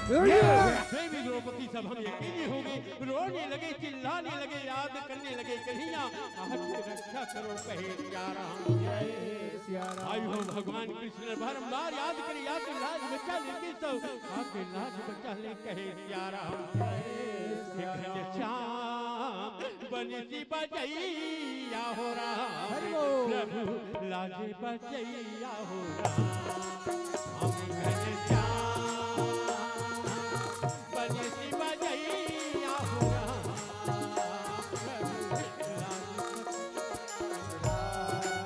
देवी द्रौपदी सभा में अकेली हो गई, रोने लगे, चिल्लाने लगे, याद करने लगे, कन्हैया, आज रक्षा करो, कहे सियाराम। आई हो भगवान कृष्ण बारंबार याद करे, याद लाज बचा ले केशव, आके लाज बचा ले, कहे सियाराम। घनश्याम बंसी बजैया हो राम, हरि बोल। प्रभु लाज बजैया हो राम। हम घनश्याम बंसी बजैया हो राम।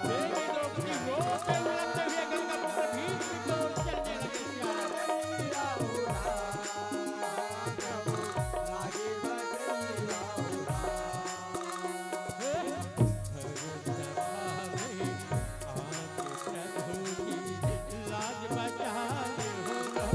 देवी द्रौपदी रोते हुए, लगते हुए गंगा पुत्र भीष्म की ओर चलने लगे। लाज बचा ले हो।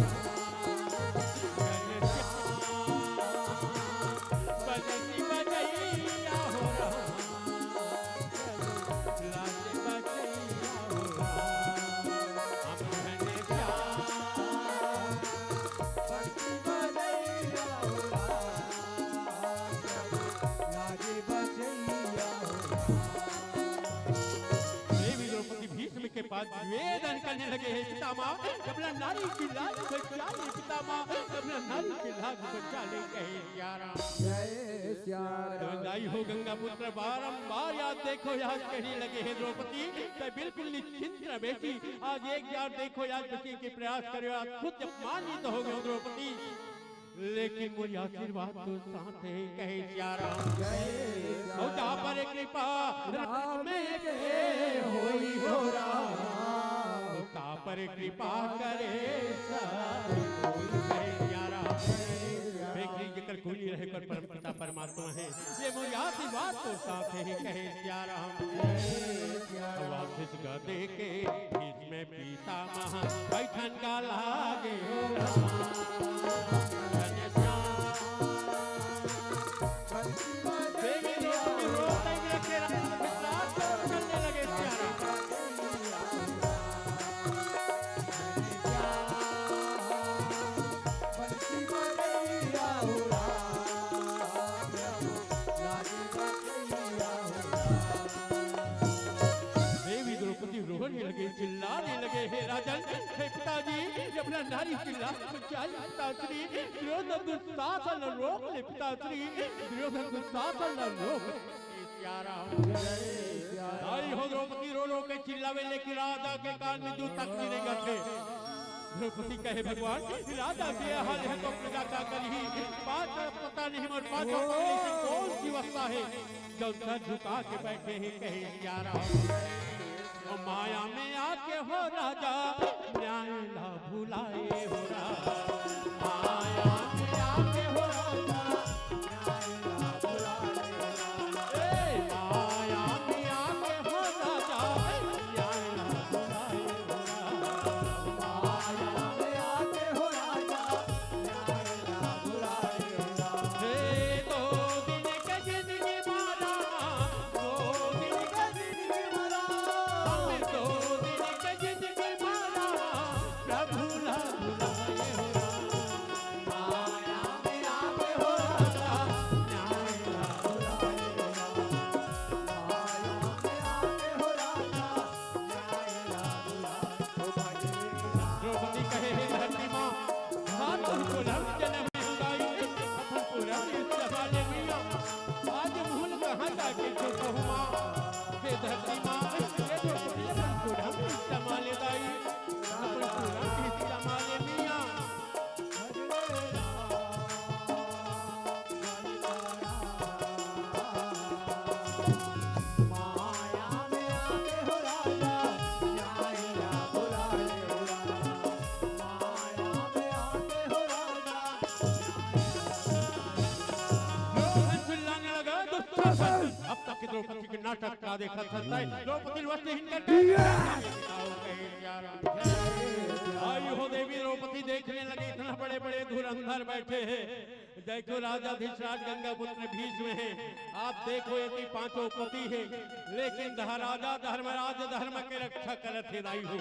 निवेदन करने लगे हे पितामह, अपना नारी की लाज बचा ले पितामह, अपना नारी की लाज बचा ले, कहे सिया राम। जय सिया राम। दाई हो गंगा पुत्र, बारंबार याद देखो याद कहने लगे हे द्रौपदी, तो बिल्कुल निश्चिंत न बेटी, आज एक बार देखो याद बचने के प्रयास करो, आज खुद अपमानित हो गए द्रौपदी। लेकिन मोर आशीर्वाद तो साथ हे, कहे सिया राम। जय सिया और जहाँ पर कृपा राम के होई हो राम। जहाँ पर कृपा करे सब कोई, कहे सिया राम। देख लीजिए, जेकर कोई नहीं रहे, पर परम पिता परमात्मा हे। ये मोर आशीर्वाद तो साथ हे, कहे सिया राम। वापस गदे के भीष्म पितामह बैठन का लागे हो राम। देवी लोग भी रोते हुए के राम के साथ चलने लगे प्यारा। देवी द्रौपदी रोने लगे, चिल्लाने लगे, "हे राजन, हे पिताजी, ये अपना नारी चिल्ला, बचा ले पिताश्री, दुर्योधन दुशासन रोक ले पिताश्री, दुर्योधन दुशासन रोक।" आई हो द्रौपदी रो रो के चिल्लावे, लेकिन राजा के कान में जूं तक नहीं रेंगथे। द्रौपदी कहे, "भगवान, राजा के ये हाल हे तो प्रजा का करही? पांच पता नहीं, मोर पांच पता नहीं, कौन सी अवस्था हे?" जब सर झुका के बैठे हे, कहे सिया राम। ओ माया में आके हो राजा, न्याय ला भुलाए हो राम। माया में आके हो राजा, न्याय ला भुलाए हो राम। ए, माया में आके हो राजा, न्याय ला भुलाए हो राम। माया में आके हो राजा, न्याय ला भुलाए हो राम। हे दो दिन के जिंदगी मारा, दो दिन के जिंदगी मारा, दो दिन के जिंदगी मारा, प्रभु ला भुलाए हो राम। माया में आके हो राजा, न्याय ला भुलाए हो राम। माया में आके हो राजा, द्रौपदी कहे, "हे धरती माँ, हाथ तुमको धर्म जन्म में उड़ाई, अपन पूरा रीत संभाले मैया। आज भूल कहाँ जाके छुपहूँ माँ। हे धरती माँ, ये द्रौपदी अपन पूरा रीत संभाले दाई, अपन पूरा रीत संभाले मैया।" लोग चिल्लाने लगा, "दुशासन, अब तक के द्रौपदी के नाटक का देखा सकता है?" द्रौपदी वस्त्रहीन करके आई हो देवी द्रौपदी देखने लगी, इतना बड़े बड़े धुरंधर बैठे हैं। देखो राजा धृतराज गंगा पुत्र भीष्म है, आप देखो यदि पांचों पति है, लेकिन ध-, राजा धर्मराज धर्म के रक्षा करत हे दाई हो।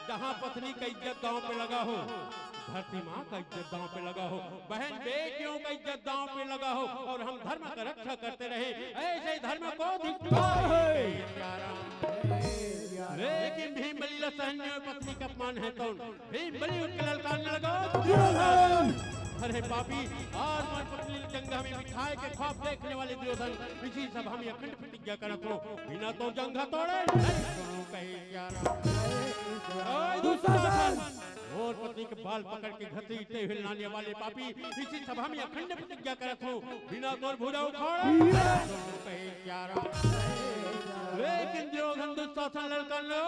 जहाँ पत्नी का इज्जत दांव पे लगा हो, धरती माँ का इज्जत दांव पे लगा हो, बहन बेटियों का इज्जत दांव पे लगा हो और हम धर्म का रक्षा करते रहे, ऐसे धर्म को धिक्कार है। लेकिन भीम बली ला सहन नहीं होय पत्नी का अपमान हे तो भीम बली उठ के ललकारने लगा, "दुर्योधन!" अरे पापी, आज मैं पत्नी जंघा में बिठाए के ख्वाब देखने वाले दुर्योधन, इसी सभा में अखंड प्रतिज्ञा करत हों, बिना तोर जंघा तोड़े नहीं छोड़ूं, कहे सिया राम। ओए दुशासन, मोर पत्नी के बाल पकड़ के घसीटते हुए लाने वाले पापी, इसी सभा में अखंड प्रतिज्ञा करत हों, बिना तोर भुजा उखाड़े नहीं छोड़ूं, कहे सिया राम। लेकिन दुर्योधन दुशासन ललकार लो,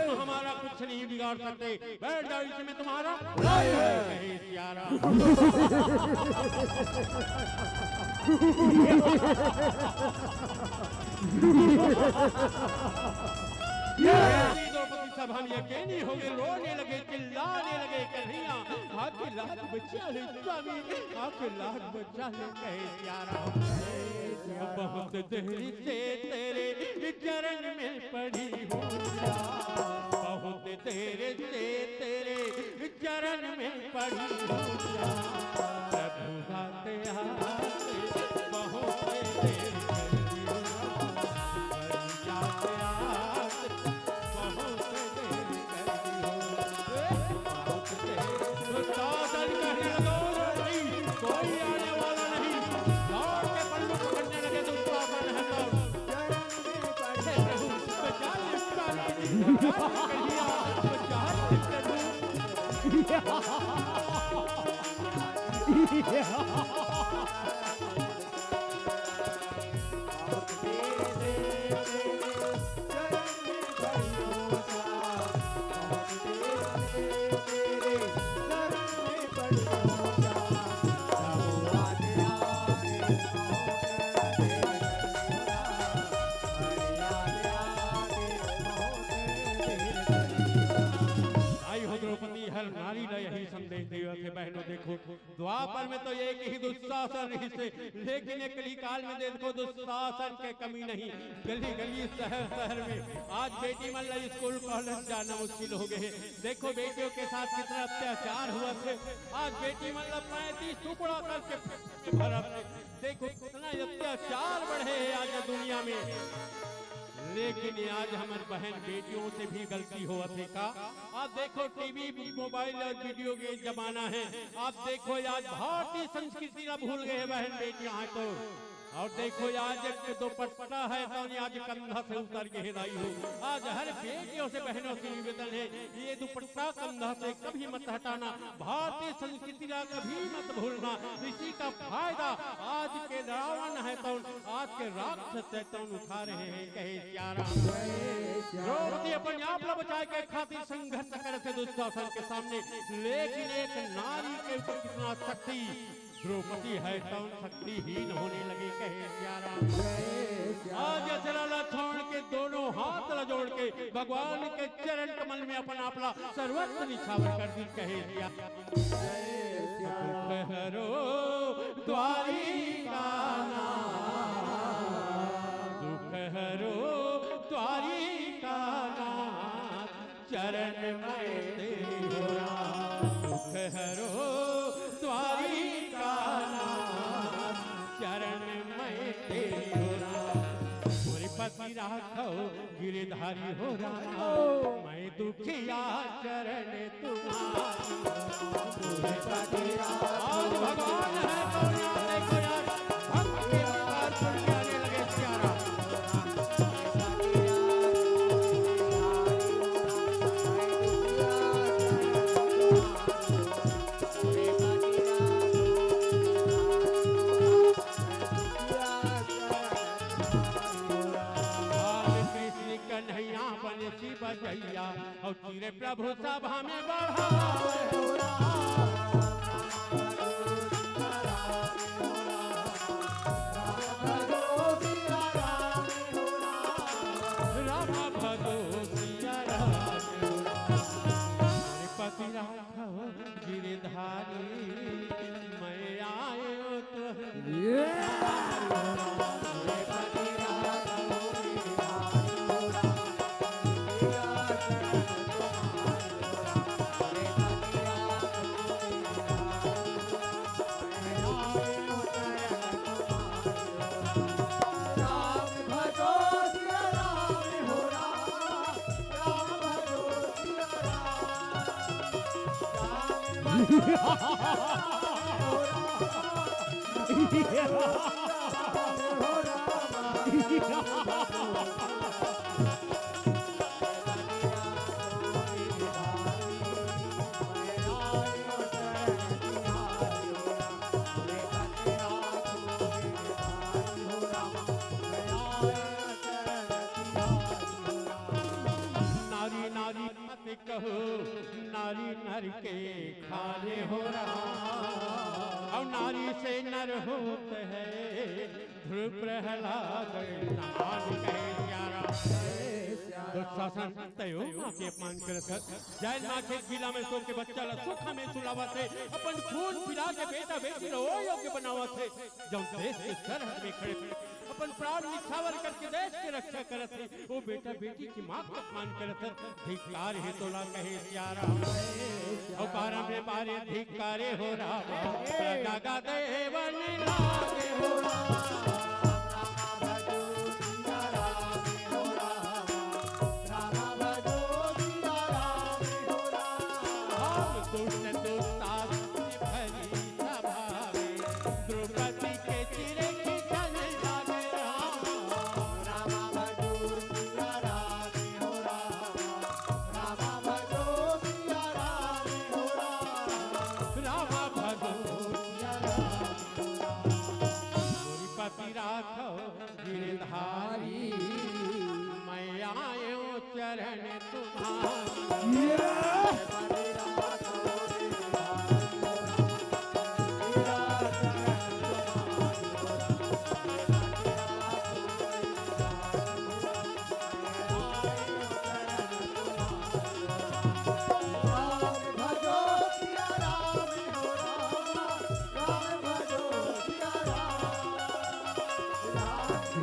तुम हमारा कुछ नहीं बिगाड़ सकते, बैठ जाओ, इसी में तुम्हारा भलाई है, कहे सिया राम। द्रौपदी सभा में अकेली हो गई, रोने लगे, चिल्लाने लगे, कन्हैया, आके लाज बचा ले स्वामी, आके लाज बचा ले, कहे सिया राम। बहुत देर से तेरे चरण में पड़ी हूँ, बहुत देर से तेरे चरण में पड़ी हूँ, प्रभु आते आते बहुत देर कर दी हूँ, प्रभु आते आते बहुत आई हो द्रौपदी हर नारी ला यही संदेश देवत हे बहनों। देखो, द्वापर में तो एक ही दुशासन रहिस हे, लेकिन ये कलिकाल में देखो दुशासन के कमी नहीं। गली गली शहर शहर में आज बेटी मन ला स्कूल कॉलेज जाना मुश्किल हो गए हे। देखो बेटियों के साथ कितना अत्याचार होवत हे। आज बेटी मन ला पैंतीस टुकड़ा करके भरत हे। देखो कितना अत्याचार बढ़े हे आज दुनिया में। लेकिन ये आज हमर बहन बेटियों से भी गलती होवत हे का? आप देखो टीवी, मोबाइल और वीडियो के जमाना हे। आप देखो ये आज भारतीय संस्कृति ला भूल गए हे बहन बेटियां हे तो। और देखो ये आज एक दुपट्टा हे तो ये आज कंधा से उतर गए हे दाई हो। आज हर बेटियों से बहनों से निवेदन हे, ये दुपट्टा कंधा से कभी मत हटाना। भारतीय संस्कृति ला कभी मत भूलना। इसी का फायदा आज के रावण हे तो आज के राक्षस हे तो उठा रहे हे, कहे सिया राम। द्रौपदी अपन आप ला बचाए के खातिर संघर्ष करत हे दुशासन के सामने, लेकिन एक नारी के ऊपर कितना शक्ति। द्रौपदी हे तो शक्तिहीन होने लगे, कहे सिया राम। आज असरा ला छोड़ के दोनों हाथ ला जोड़ के भगवान के चरण कमल में अपन आप ला सर्वस्व निछावर कर दी, कहे सिया। दुख हरो द्वारिका नाथ, दुख हरो द्वारिका नाथ, चरण में तेरी हो राम। दुख हरो द्वारिका नाथ, चरण में तेरी हो राम। मोरे पति राखो गिरधारी हो राम, मैं दुखिया चरण तुम्हारी। आज भगवान हे तो यार, देखो यार, भक्त के पुकार सुन के आने लगे सिया राम। बाल कृष्ण कन्हैया बंसी बजैया, और चिरे प्रभु सभा में बढ़ावे हो राम। राम भजो सिया राम हो राम। पति राघव गिरधारी, मैं आयो तो नारी नारी मत कहो, नारी नर के खाले हो राम। और नारी से नर होत हे ध्रुव प्रहलाद समान, कहे सिया राम। दुशासन तयो माँ के अपमान करत हस। जाय माँ के गीला में सो के बच्चा ला सुखा में सुलावत हे, अपन खून पिला के बेटा बेटी ला ओ योग्य बनावत हे। जब देश के सरहद में खड़े अपन प्राण निछावर करके देश के रक्षा करत हे, वो बेटा बेटी की माँ का अपमान करत हे। धिक्कार हे तोला, कहे सिया राम। ओ बारह में बारे धिक्कारे हो राम, जगा देवन लागे हो राम। हम दुष्ट दुस्साहस भरी सभा में, द्रौपदी के चिरे खींचन लागे राम। राम भजो सिया राम हो राम, राम भजो सिया राम हो राम, राम भजो सिया राम हो राम। मोरी पति राखो गिरधारी, मैं आयो चरण तुम्हारी। एक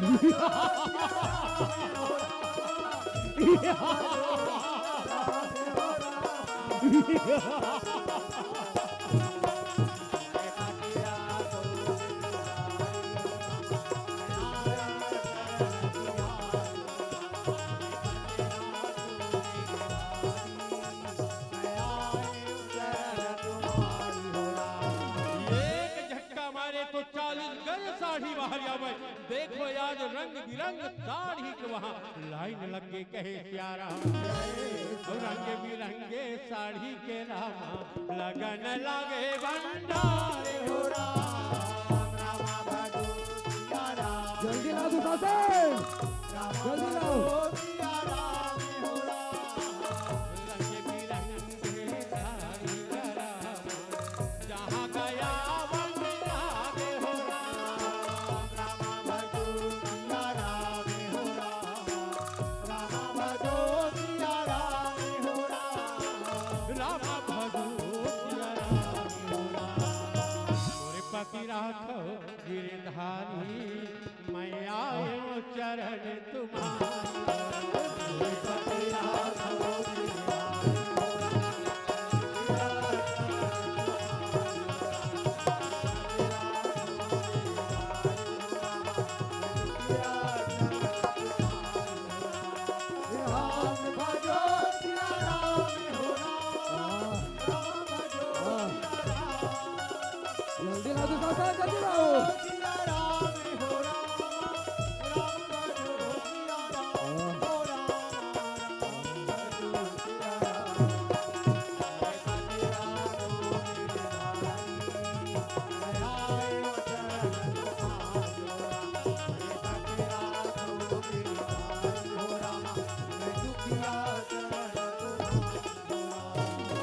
झटका मारे तो चालीस गज साड़ी बाहर आवे। देखो आज रंग बिरंग साड़ी के वहाँ लाइन लग गे, कहे सिया राम। रंग बिरंगे साड़ी के रामा, लगन लागे भंडार हो राम। जल्दी लाओ दुशासन, जल्दी लाओ। रंग बिरंगे साड़ी का रामा, जहाँ गया वन लागे हो राम। राम भजो सिया राम हो राम। राम भजो सिया राम हो राम। राम भजो सिया राम हो राम। तोरे पति राखो गिरधारी, मैं आयो चरण तुम्हारी। तोरे पति राखो गिरधारी। राम भजो सिया राम हो राम। हाँ। राम भजो हाँ। सिया राम। जल्दी लाओ दुशासन, जल्दी लाओ। सिया राम हो राम। राम भजो सिया राम हाँ। हो राम। राम भजो सिया राम।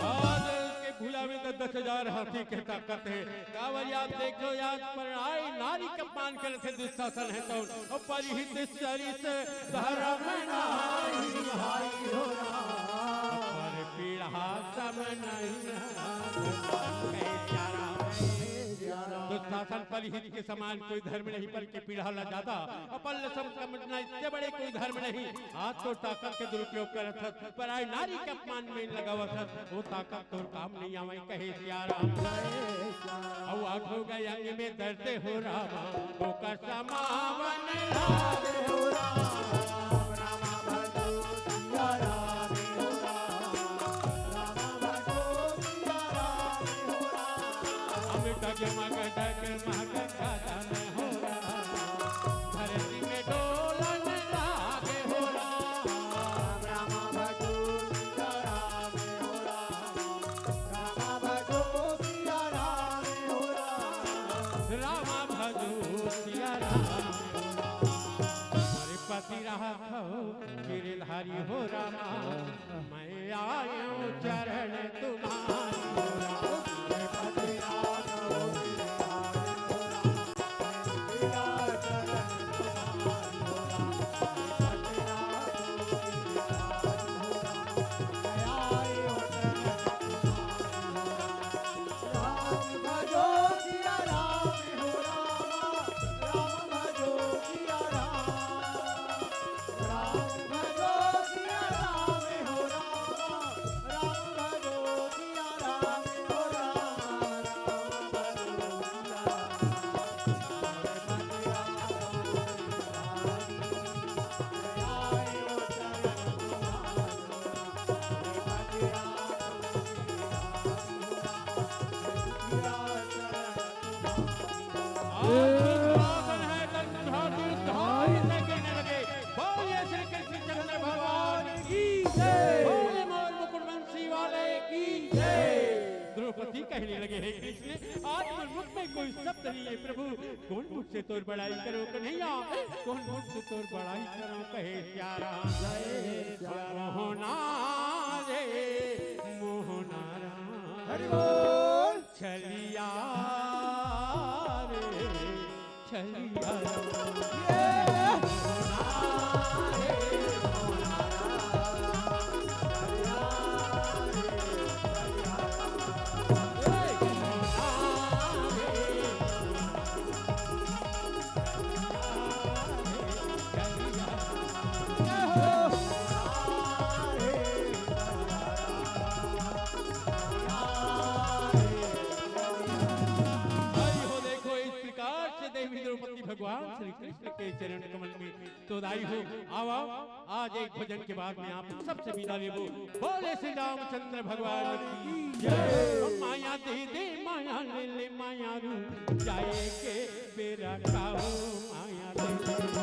आज के भुजा में तो दस हजार हाथी के ताकत हे। काबर याद देखो, याद पराई नारी के अपमान करे थे दुशासन हे तो, अउ परहित सरिस धरम नाहीं भाई हो राम। पर पीढ़ा सम नहीं। दुशासन परहित के समान कोई धर्म नहीं, पर के पीढ़ा ला ज्यादा, अपन ले सम समझना, इससे बड़े कोई धर्म नहीं। आज तो ताकत के दुरुपयोग करत हस, पराई नारी के अपमान में लगावत हस, वो ताकत तोर काम नहीं आवय, कहे सिया राम। अउ आठों गए अंग में दर्द हो रामा, ओकर समावन लागे हो राम। राम भजो सिया राम हो राम। राम भजो सिया राम हो राम। हम डगमग डगमग कदम हो राम। धरती में डोलन लागे हो राम। राम भजो सिया राम हो राम। राम भजो सिया राम हो राम। राम भजो सिया राम हो राम। हमारे पति राखो गिरधारी हो रामा। मैं आयो चरण तुम्हारी। राम भजो सिया राम हो राम। राम भजो सिया राम। राम भजो सिया राम हो राम। राम भजो सिया राम हो राम। राम भजो सिया राम। आज दुशासन है, तन झाड़ दूं, धार से गिरने लगे। बोलिए श्री कृष्णचंद्र भगवान की जय। बोलिए मोर मुकुट वंशी वाले की जय। द्रौपदी कहने लगे, हे कृष्ण, आज मोर मुख में कोई शब्द नहीं है प्रभु, कोन मुख से तोर बड़ाई करों कन्हैया, कोन मुख से तोर बड़ाई करों, कहे सिया राम। जय सिया राम। मोहना रे मोहना राम। हरि बोल। छलिया रे छलिया। ये। चरण कमल में तो दाई हो। आओ, आओ, आज एक भजन के बाद में आप सबसे विदा लेबो। बोले श्री रामचंद्र भगवान की जय। ओ माया दे दे, माया ले ले, माया रू जाए के बेरा का हो, माया दे दे।